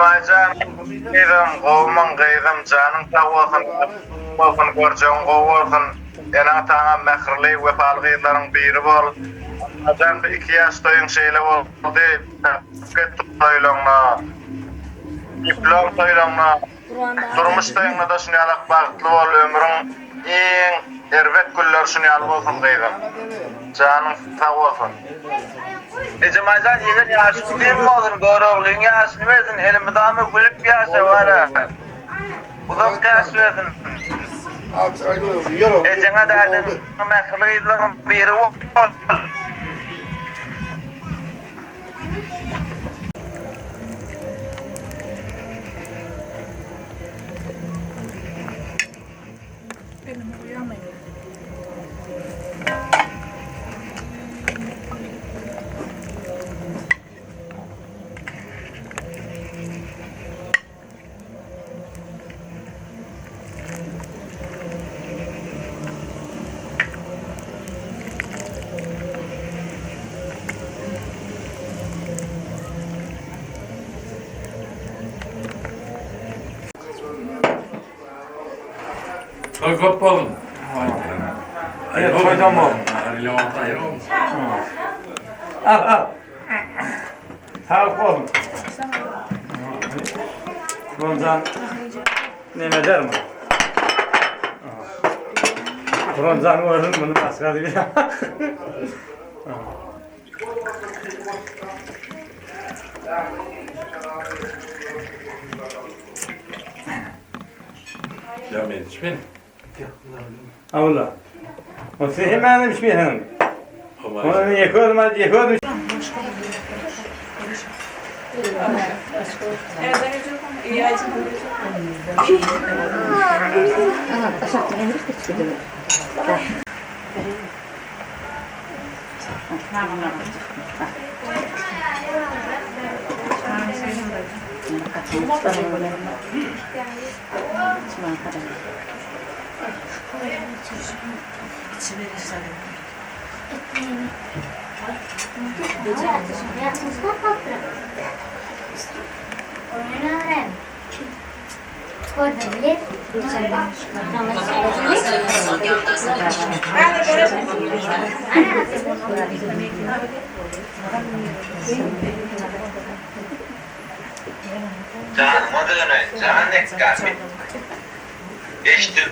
Speaker 15: Maýjan gyzym gowumyň gyzym janyň sag bolsun bolsun görjegiň gowy bolsun eneň ataňam mähirli wepaly gyzlaryň biri bol Allajan bu iki ýaş toýuň şeýle boldy bereket toýlaňna diplom toýlaňna Durmuş toýuňda-da şunýalak bagtly bol ömrüň iň erbet günleri şunýaly bolsun gyzym. Janyň sag bolsun.
Speaker 16: Ejemaýjan ýegen ýaşy uzyn bolsun Göroglyň ýaşyny bersin elmydama gülüp ýaşa wara uzak ýaş bersin Ejeňe dädeňe mähirli gyzlaryň biri bol.
Speaker 11: Toý köp bolsun.
Speaker 6: Toýdan bolsun. Al al. Saglyk bolsun. Ronjan neme edermi? Ronjan gördüm bunu başga bir.
Speaker 11: Ya men içmen.
Speaker 9: Abla. O sen hemen içmeyesin. Onu yıkıyordum, yıkıyordum.
Speaker 16: Janyma döneýin, jan ekgämi. Eşdip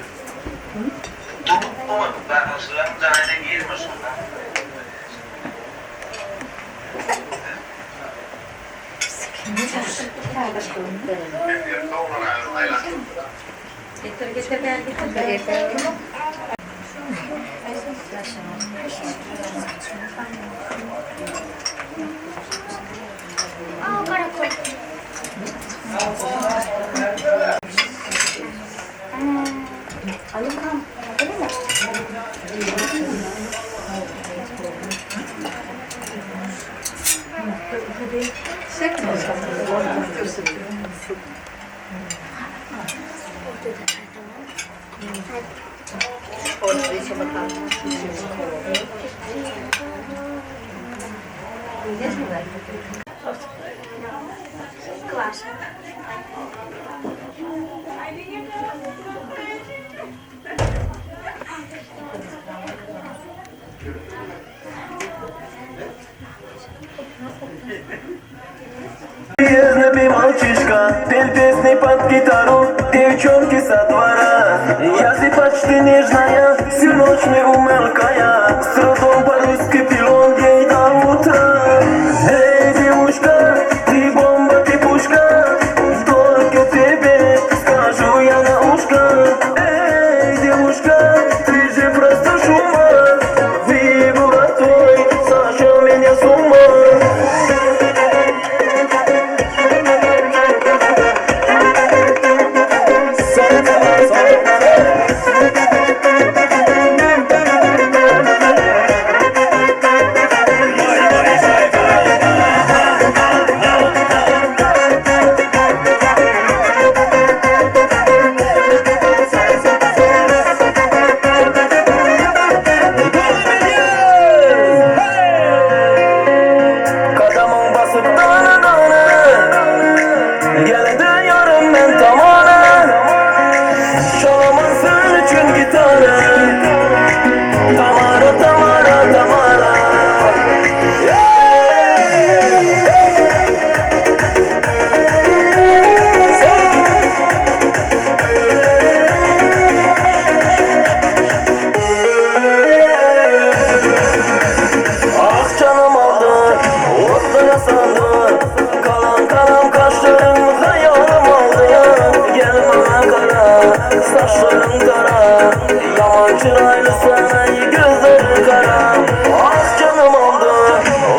Speaker 16: durma, bagşylaryň jaýyna girme şonda.
Speaker 1: Приездный мальчишка, пел песни под гитару, девчонки со двора. Я ты почти нежная, всю ночь не умелкая, с трудом по-русски пил он ей до утра. Эй, девушка, ты бомба, ты пушка, только тебе скажу я на ушко. Эй, девушка, ты же просто шума, фигура твой сошел меня с ума. Saçlaryň gara, ýaman çyraýly sen, gözleriň gara. Ah janym aldy,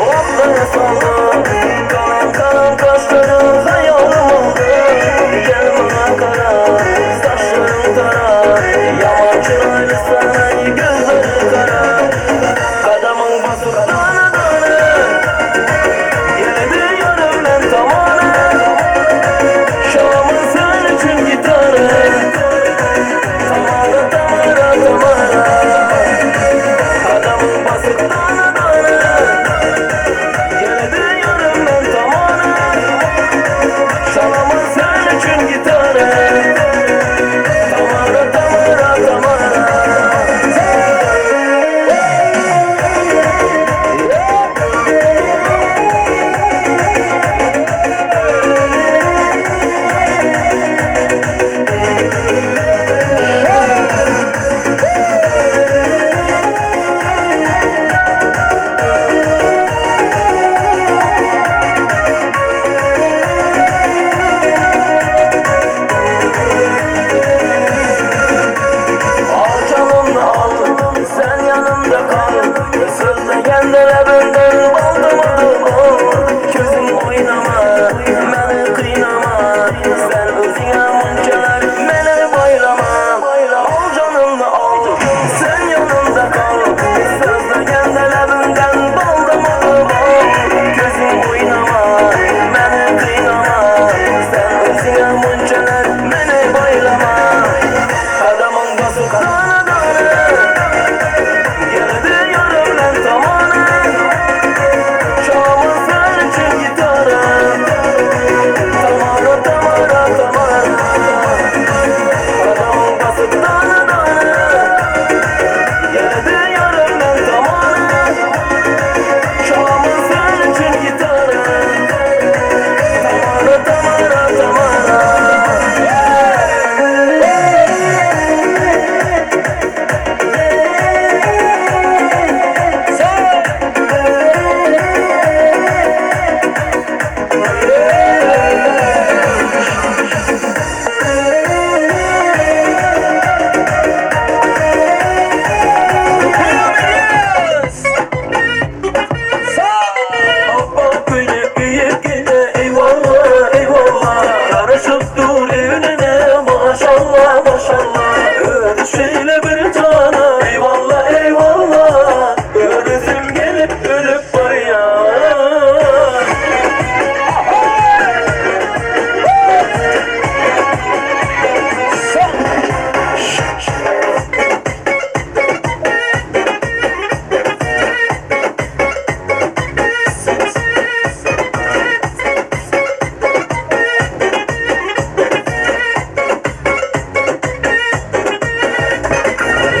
Speaker 1: otlara saldy, Galam galam gaşlaryň haýalym aldy. Gel maňa gara, saçlaryň gara, Ýaman çyraýly sen, gözleriň gara. Gadamyň basyp dana-dana, Geldi ýarymdan tamana. Şamyň sen üçin gitara, Tamara, Tamara, Tamara. Gadamyň basyp dana-dana, Geldi ýarymdan tamana. Şalamyň sen üçin gitara, Tamara, Tamara, Tamara. Al canımda al, sen yanımda kal. Sözlegenler ebinden baldım adım al. Gözüm oynama, beni kıynama. Sen özüne munçalar, beni baylama. Al canımda al, sen yanımda kal. Sözlegenler ebinden baldım adım al. Gözüm oynama, beni kıynama. Sen özüne munçalar, beni baylama. Adamın basıp dana dana Geldi yarımdan tamana Şamın sen için gitara Tamara tamara tamara Adamın basıp dana dana Geldi yarımdan tamana Şamın sen için gitara Tamara tamara tamara Abba böyle büyük gele eyvallah eyvallah Yaraşıp dur evine maşallah maşallah Ödüşeyle bir cana eyvallah eyvallah Ölüsüm gelip ölüp barya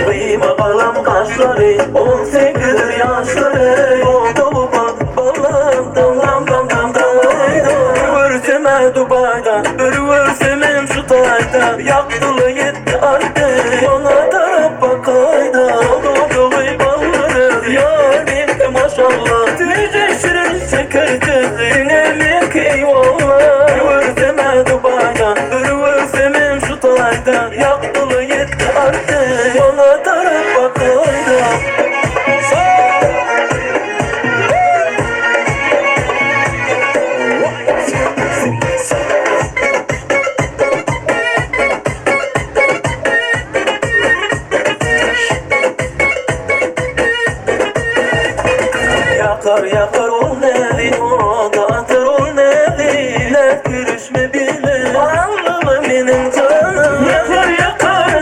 Speaker 1: Kıyma balam kaşları, 18 yaşları Oldu balam, dam dam dam dam dam Görseme Dubai'da, bir görsemem şu tayda Yaktılı yetti artık, bana taraf bakayda Oldu balları, yar benimki maşallah Tüyce şirin şeker tüzüne eyvallah Görseme Dubai'da, bir görsemem şu tayda Yaktılı yetti artık, bana taraf bakayda Yakar yakar ol neli, o da atar ol neli Ne görüşme bile, anlama benim canım Yakar yakar.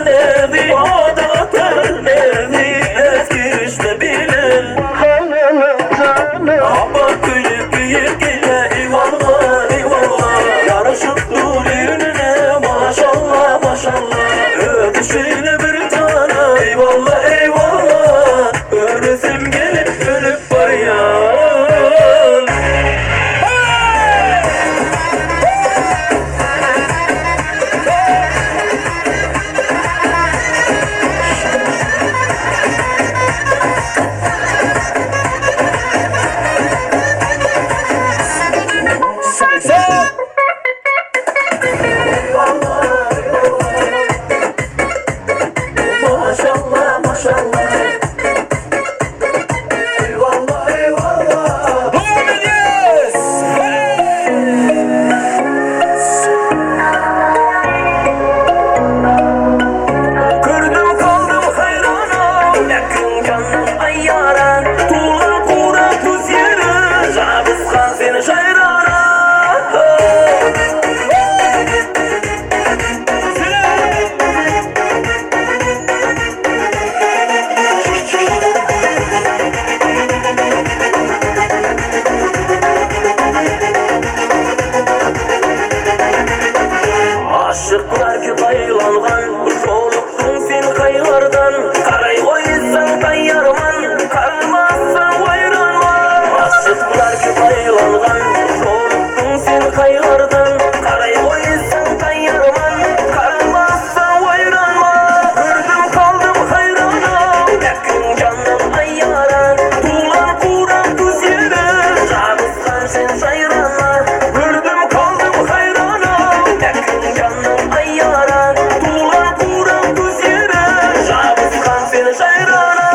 Speaker 1: aýlangan Jolukdyň sen kaýlardan Garaý goýsaň taýýarman Garamasaň waýranman Aşyklar köp aýlangan Jolukdyň sen kaýlardan Garaý goýsaň taýýarman Garamasaň waýranman Gördüm galdym haýrana Mähriň jandan aýara Tulan guran güzere Jabysgan sen jaýrana Gördüm galdym haýrana Mähriň jandan aýara Tulan guran güzere Jabysgan sen jaýrana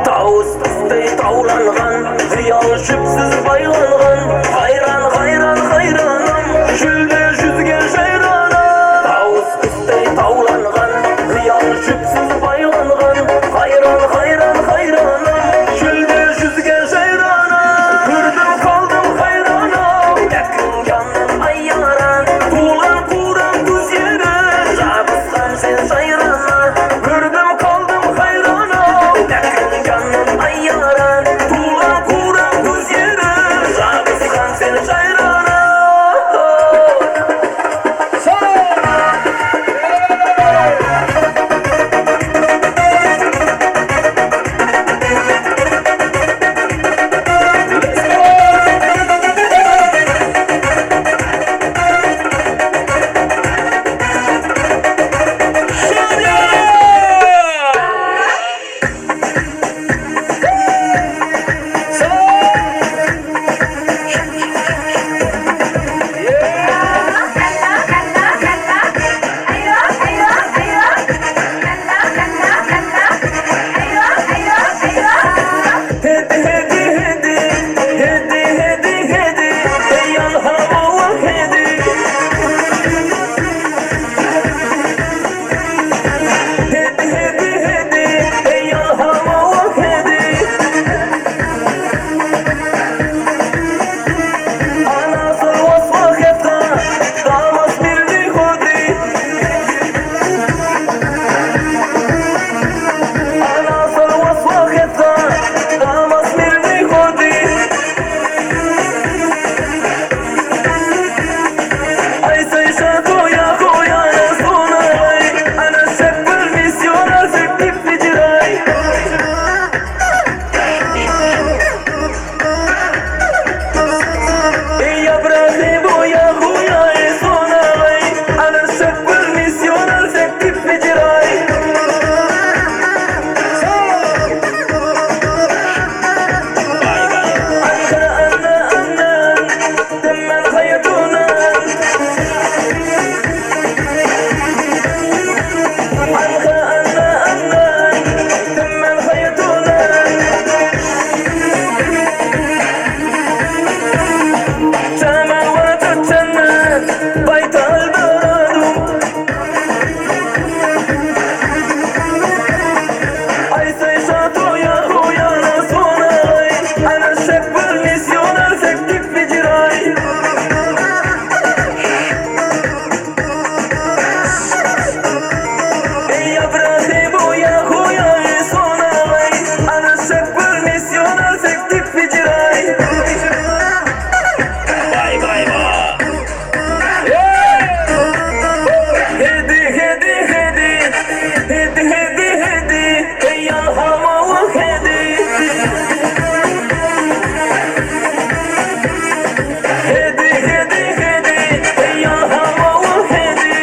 Speaker 1: Tawus üsti tawlangan, Hyýal jüpsüz baýlangan, Haýran, haýran, haýranam, Jülde jüzge jaýranam. Tawus üsti tawlangan, Hyýal jüpsüz baýlangan, Haýran, haýran, haýranam, Jülde jüzge jaýranam. Gördüm galdym haýranam, Mähriň jandan aýaran, Tulan guran güzere, Jabysgan sen jaýrana. Gördüm galdym haýrana, Mähriň jandan aýaran, Tulan guran güzere, Jabysgan sen jaýrana. Hedi hedi hedi hedi hedi hedi Eýan hawa hedi Hedi hedi hedi Eýan hawa hedi Anasy waswa hefta Damas milli hodi Anasy waswa hefta Damas milli hodi Ay Hedi hedi hedi hedi hedi hedi Eýan hawa hedi Hedi hedi hedi Eýan hawa hedi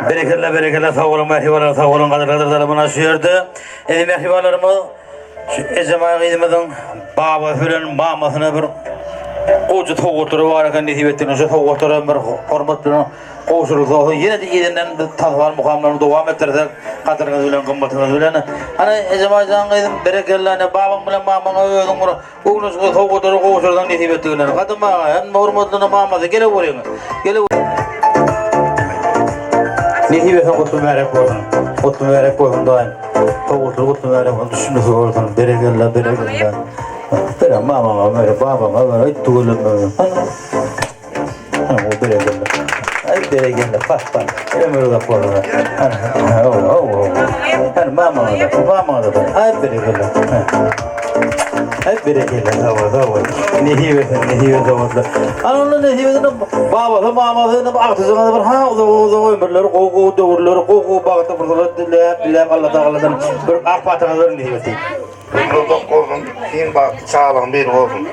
Speaker 12: Berekella berekella sag boluň mähribanlar sag boluň gadyrly gadyrdanlar muna şu ýerde ene mähribanlarymyz şu Ejemaý gyzymyzyň babasy bilen mamasyna bir. gowja sowgatlary bar eken nesip etdiginden şu sowgatlar hem bir hormat bilen gowşurylsa bolsa ýene-de yzyndan biz tansbal mukamlaryny dowam etdirsek gadyryňyz bilen gymmatyňyz bilen. Hany Ejemaýjan gyzym berekella ine babaň bilen mamaňa özüň bir göwneşiňe sowgatlary gowşursaň nesip etdiginden. Gadym aga hem hormatlyny mamasy geleweriň. Geleweriň. Nesip etsin gutly mübärek bolsun. Gutly mübärek bolsun daýym. Sowgatlar gutly mübärek bolsun düşünmesi bolsun. Berekella berekella. Bere mamaňa bere babaňa bere aý tüweleme. Ana o berekella. Aý berekella bak bak. Ömür uzak bolsun. Ana hawa hawa. Ana mamaňa da mamaňa da. Aý berekella. Aý berekella sag bol sag bol. Nesip etsin nesip etsin sowgatlar. Ana onda nesip etsin babasy mamasy agtyjygyna bir ha uzak uzak ömürler gowy gowy döwürler gowy gowy bagtly pursatlar diläp diläp Alla tagaladan bir ak pataňyzy berin nesip etsin.
Speaker 4: Ömri uzak bolsun, iň bagtly çagalaryň biri bolsun.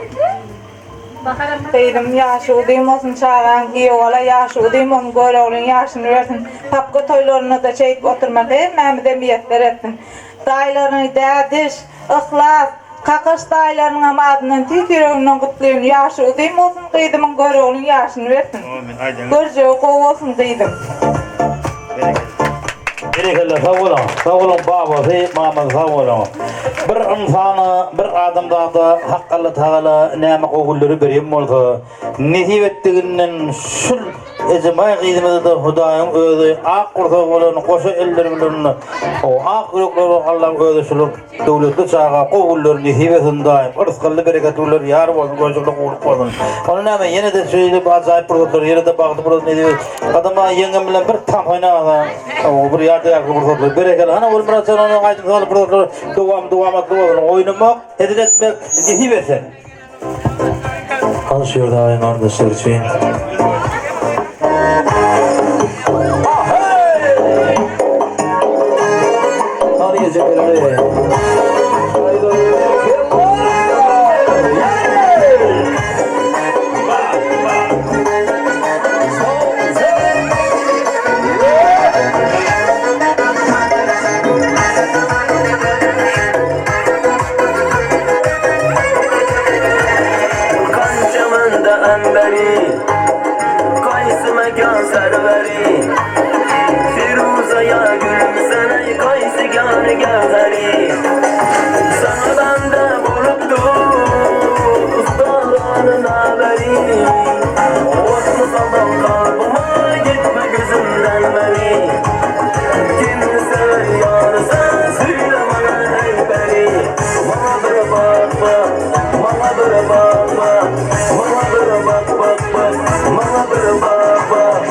Speaker 13: Gyzym ýaşy uzyn bolsun çagaň giýew bala ýaşy uzyn bolsun Göroglyň ýaşyny bersin papka toýlarynda-da şeýdip oturmak hemmämize miýesser etsin daýylaryňy Dädiş, Yhlas, Kakaş daýylarynyňam adyndan tüýs ýüregimden gutlaýyn ýaşy uzyn bolsun gyzymyň Göroglyň ýaşyny bersin görjegi gowy bolsun gyzym.
Speaker 12: Berekella sag boluň. Sag boluň babasy, mamasy sag boluň. Bir ynsana, bir adamzada Hak Alla Tagala näme gowy günleri berýän bolsa, nesip etdiginden şul Ejemaý gyzymyza-da Hudaýyň özi ak gursagy bolan goşa elleri bilen o ak ýürekleri bolan Allaň özi şul Döwletli çaga gowy günler nesip etsin daýym yrsgally bereketli günler ýar bolsun görjekler gowluk bolsun. Onda näme ýene-de şeýle bir ajaýyp pursatlar ýene-de bagtly pursat nesip et. Gadam aga ýeňňem bilen bir tans oýnagasa bir ýadygärlikli pursatlar berekella hana Gulmyrat jan onuň aýdym sazly pursatlar dowam dowamatly bolsun oýnamak hezil etmek nesip etsin.
Speaker 14: Hany şu ýerde aýyň gardaşlar üçin. Hany ejekeleri.
Speaker 1: Kançamında amberi Kaysı mekan serveri Firuzaya gülümsene Kaysı gâni gevheri Sana bende buluptu Ustaların haberi Otlu saldım kalbıma Gitme gözümden beni Kim sever yar sen Söyle bana ey beni Bana bir bak bak Bana bir bak bak Bana bir bak bak bak Bana bir bak bak.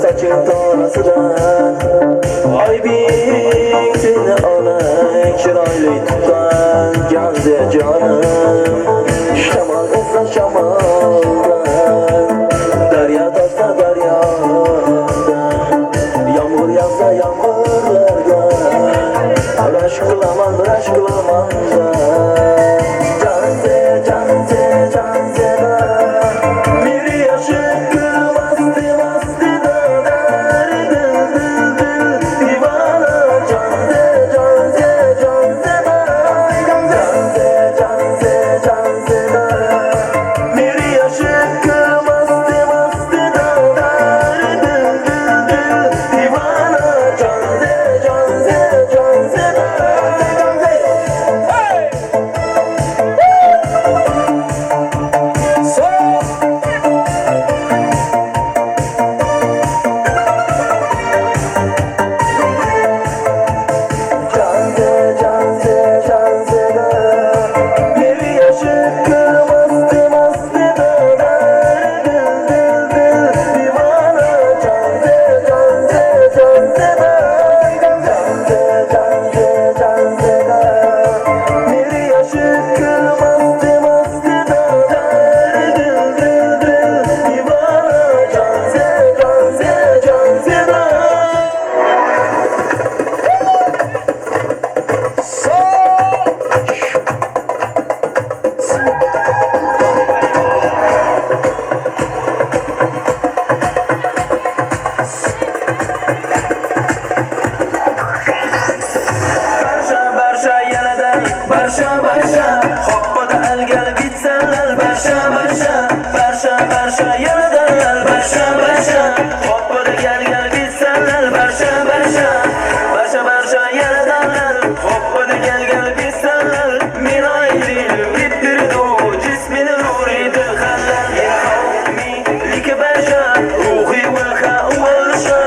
Speaker 1: Saçyň tarasydan Aýbyň seni alay Çyraýly tutgan Janze janym Şamal esse şamaldan Darýa taşsa darýadan Ýamgyr ýagsa ýamgyrlardan Raşk kylaman raşk kylaman da Janze janze janze da Meri aşyk masti masti da Deri dil dil dil divana Janze janze janze da Janze janze janze da Meri aşyk masti masti da Deri dil dil dil divana Janze janze janze da Janze Hey! Canze canze canze da Meri aşık masti masti da Deri dil dil dil divana Canze canze canze da Canze canze canze da Meri aşık masti masti da Deri dil dil dil divana Canze canze canze da Barşa barşa ýene-de barşa barşa Hopba-da el gelip gitsenler barşa barşa Barşa barşa ýene-de barşa barşa Hopba-da gel gel gitsenler barşa barşa Barşa barşa ýene-de hopba-da gel gel gitsenler Min aýry bitdirdi jismini rury dil Like barşa ruhy welha welşa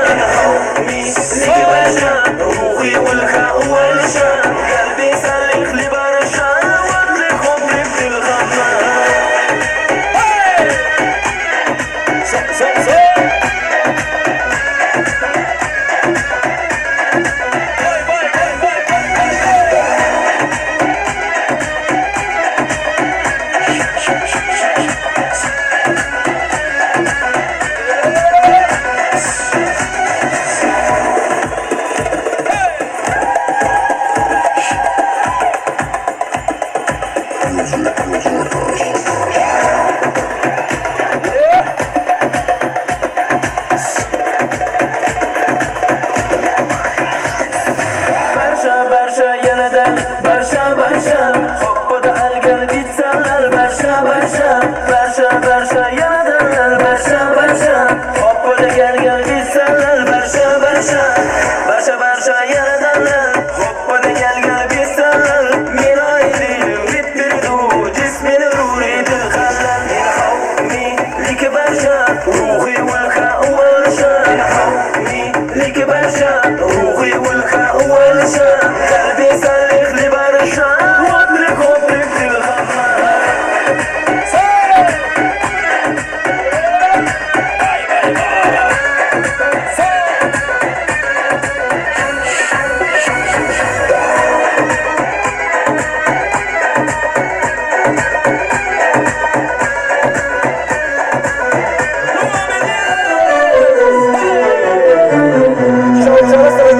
Speaker 1: Like barşa ruhy welha welşa Kalbi salih li barşa Wadri khumri fil khamna Hey! So so so Barşa barşa ýene-de barşa barşa Hopba-da el gelip gitsenler barşa barşa Barşa barşa ýene-de barşa barşa Hopba-da gel gel gitsenler barşa barşa Barşa barşa ýene-de hopba-da gel gel gitsenler Min aýry bitdirdi jismini rury dil halal Like barşa ruhy welha welşa Like barşa ruhy welha welşa Kalbi salih li barşa Wadri khumri fil khamna Çal çal çal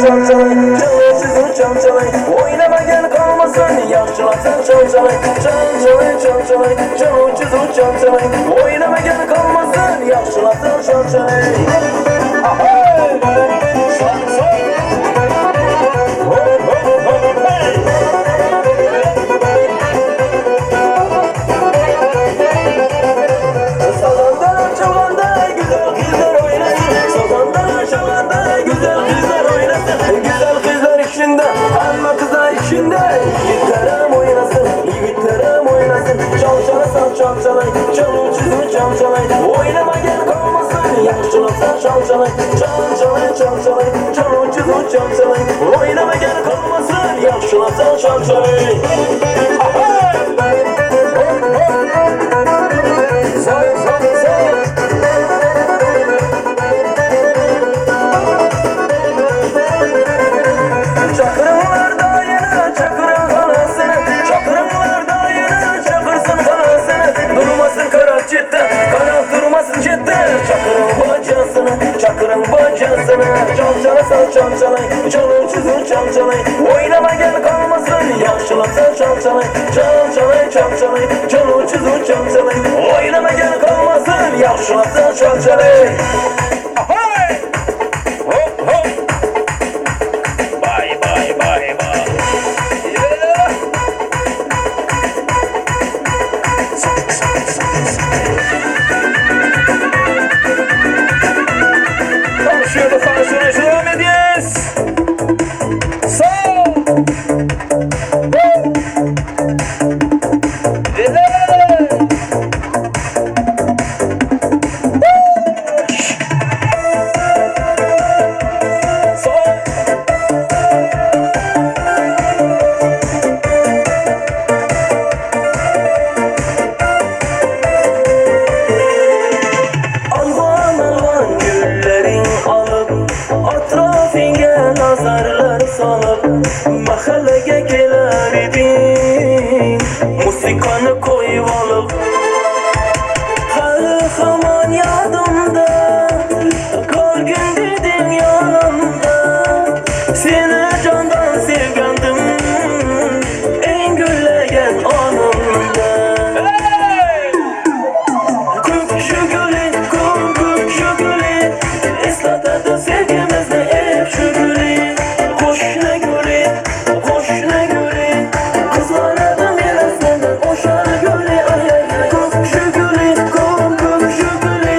Speaker 1: çal çal Oynama gel kalmasın Yaşlasın çal çal çal çal çal çal Çal çal çal çal Oynama gel kalmasın Yaşlasın çal çal Ahey! Sal sal Hop hop hop hey! Sazanda çalanda güzel kızlar oynasın Sazanda çalanda güzel kızlar oynasın Güzel kızlar içinde amma kızlar içinde Yiğitlerim oynasın yiğitlerim oynasın Çal çalasan çal çalay çal uçuzu çal çalay Oynama gel kalmasın yakışılasın çal çalay Çal çalay çal çalay çal uçuzu çal çalay Oynama gel kalmasın yakışılasın çal çalay Ahey! Sal sal sal. Çaly çuzu çal çaly Oýnama gel galmasyn Ýagşylap sen çal çaly Çal çaly çal çaly Çaly çuzu çal çaly Oýnama gel galmasyn Ýagşylap sen çal çaly Ahaý! Hop hop! Baý baý baý baý! Ýe! Şu ýerde sanaşyny dowam edýäs. Sag! Alwan-alwan gülleriň alyp, Atrafyňa nazarlar salyp, Mahallaga geler ediň, Musikany koýup alyp. Hali haman ýadymda, Görgün diýdiň ýanymda, Seni jandan sevgendim, Iň güllegen anymda. Kök şugüli, kök kök şugüli, Eslatady sevgimizni ep şugüli. Goşna güli, goşna güli, Gyzganady meni senden oşar güli, Aý aý aý. Kök şugüli, kök kök şugüli,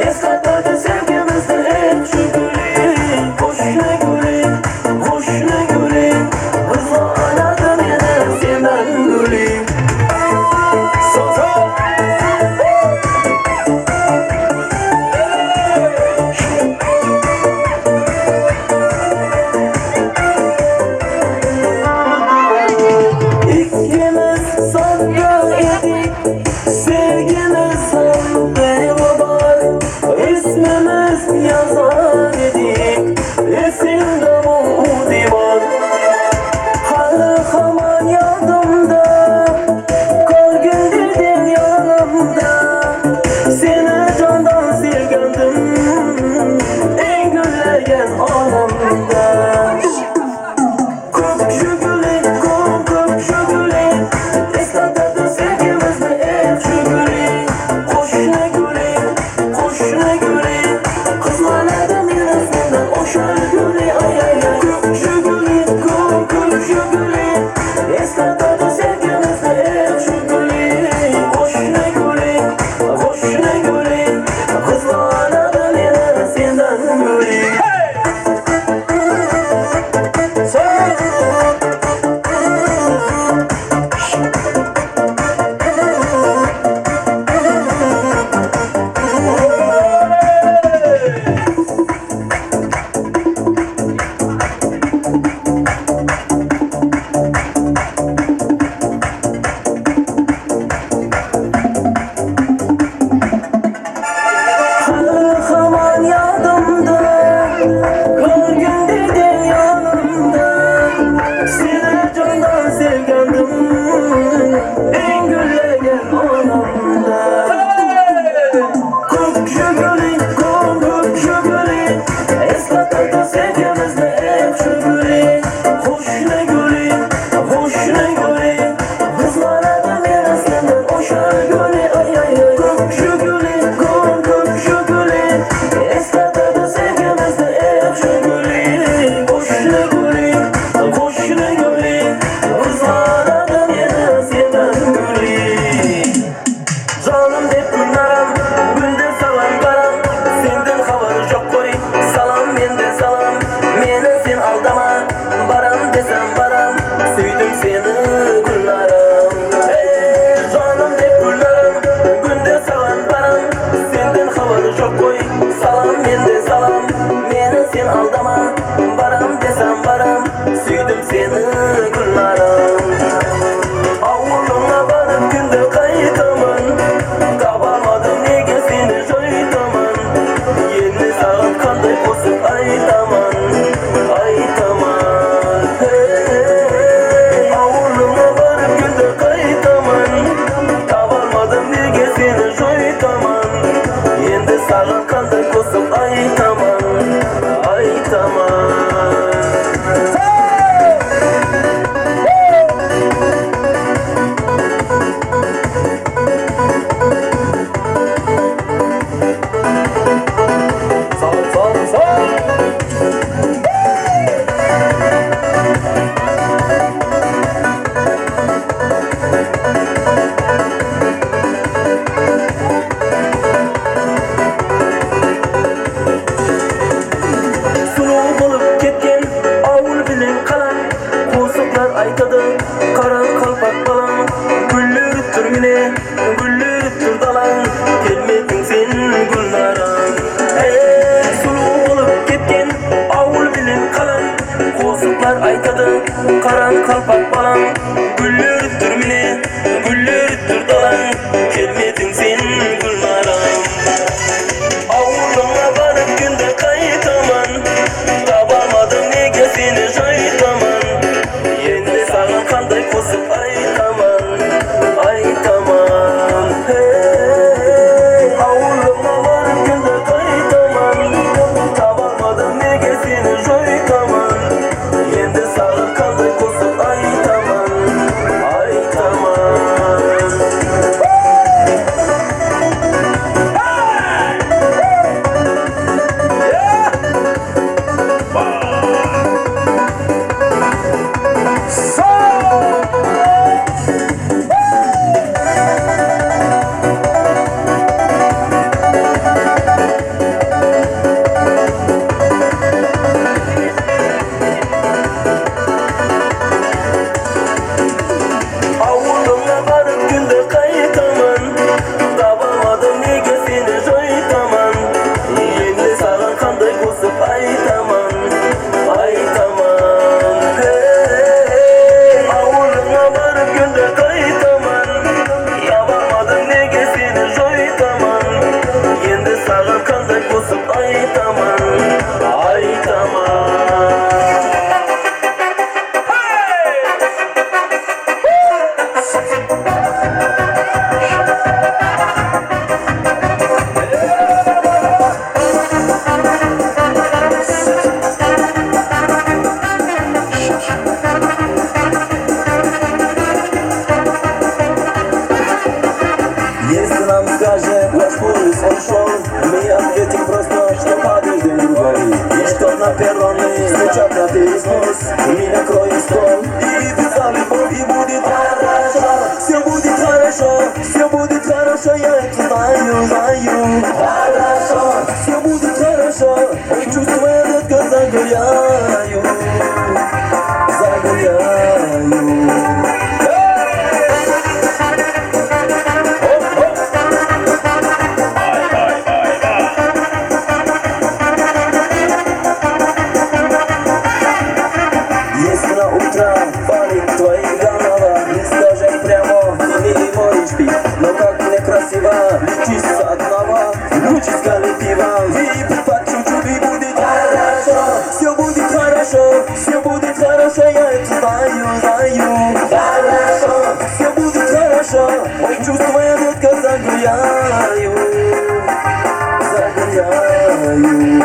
Speaker 1: Eslatady sevgimizni ep şugüli. Goşna güli, goşna güli, Gyzganady meni senden güli. Ikimiz sada edik, sevgimiz beraber, ismimiz yazar edik, esimde bu divan. Hali haman ýadymda, Görgün diýdiň ýanymda, Seni jandan sevgendim, Iň güllegen anymda. Kök şugüli, kök kök şugüli, Eslatady sevgimizni ep şugüli. Goşna güli, goşna güli, Gyzganady. Другали И что на перроне стучат на переснос Мы накроем стол И писали и будет хорошо Все будет хорошо, все будет хорошо Я это знаю, знаю Хорошо, все будет хорошо Чувствую, детка, загуляю Загуляю Если на утро болит твоя голова, не скажешь прямо, ты не можешь пить. Но как мне красиво лечиться одного, лучше с коллективом. Выпить по чуть-чуть и будет хорошо, все будет хорошо, все будет хорошо, я это знаю, знаю. Хорошо, все будет хорошо, ой, чувствую, детка, загуляю, загуляю.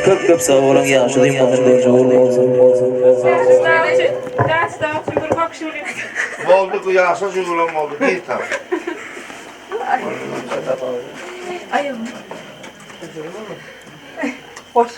Speaker 14: Köp köp sag boluň ýagşy dym bolsun görje bolsun.
Speaker 4: Boldy bu ýaşa jübülen boldy bir tane.
Speaker 13: Hoş.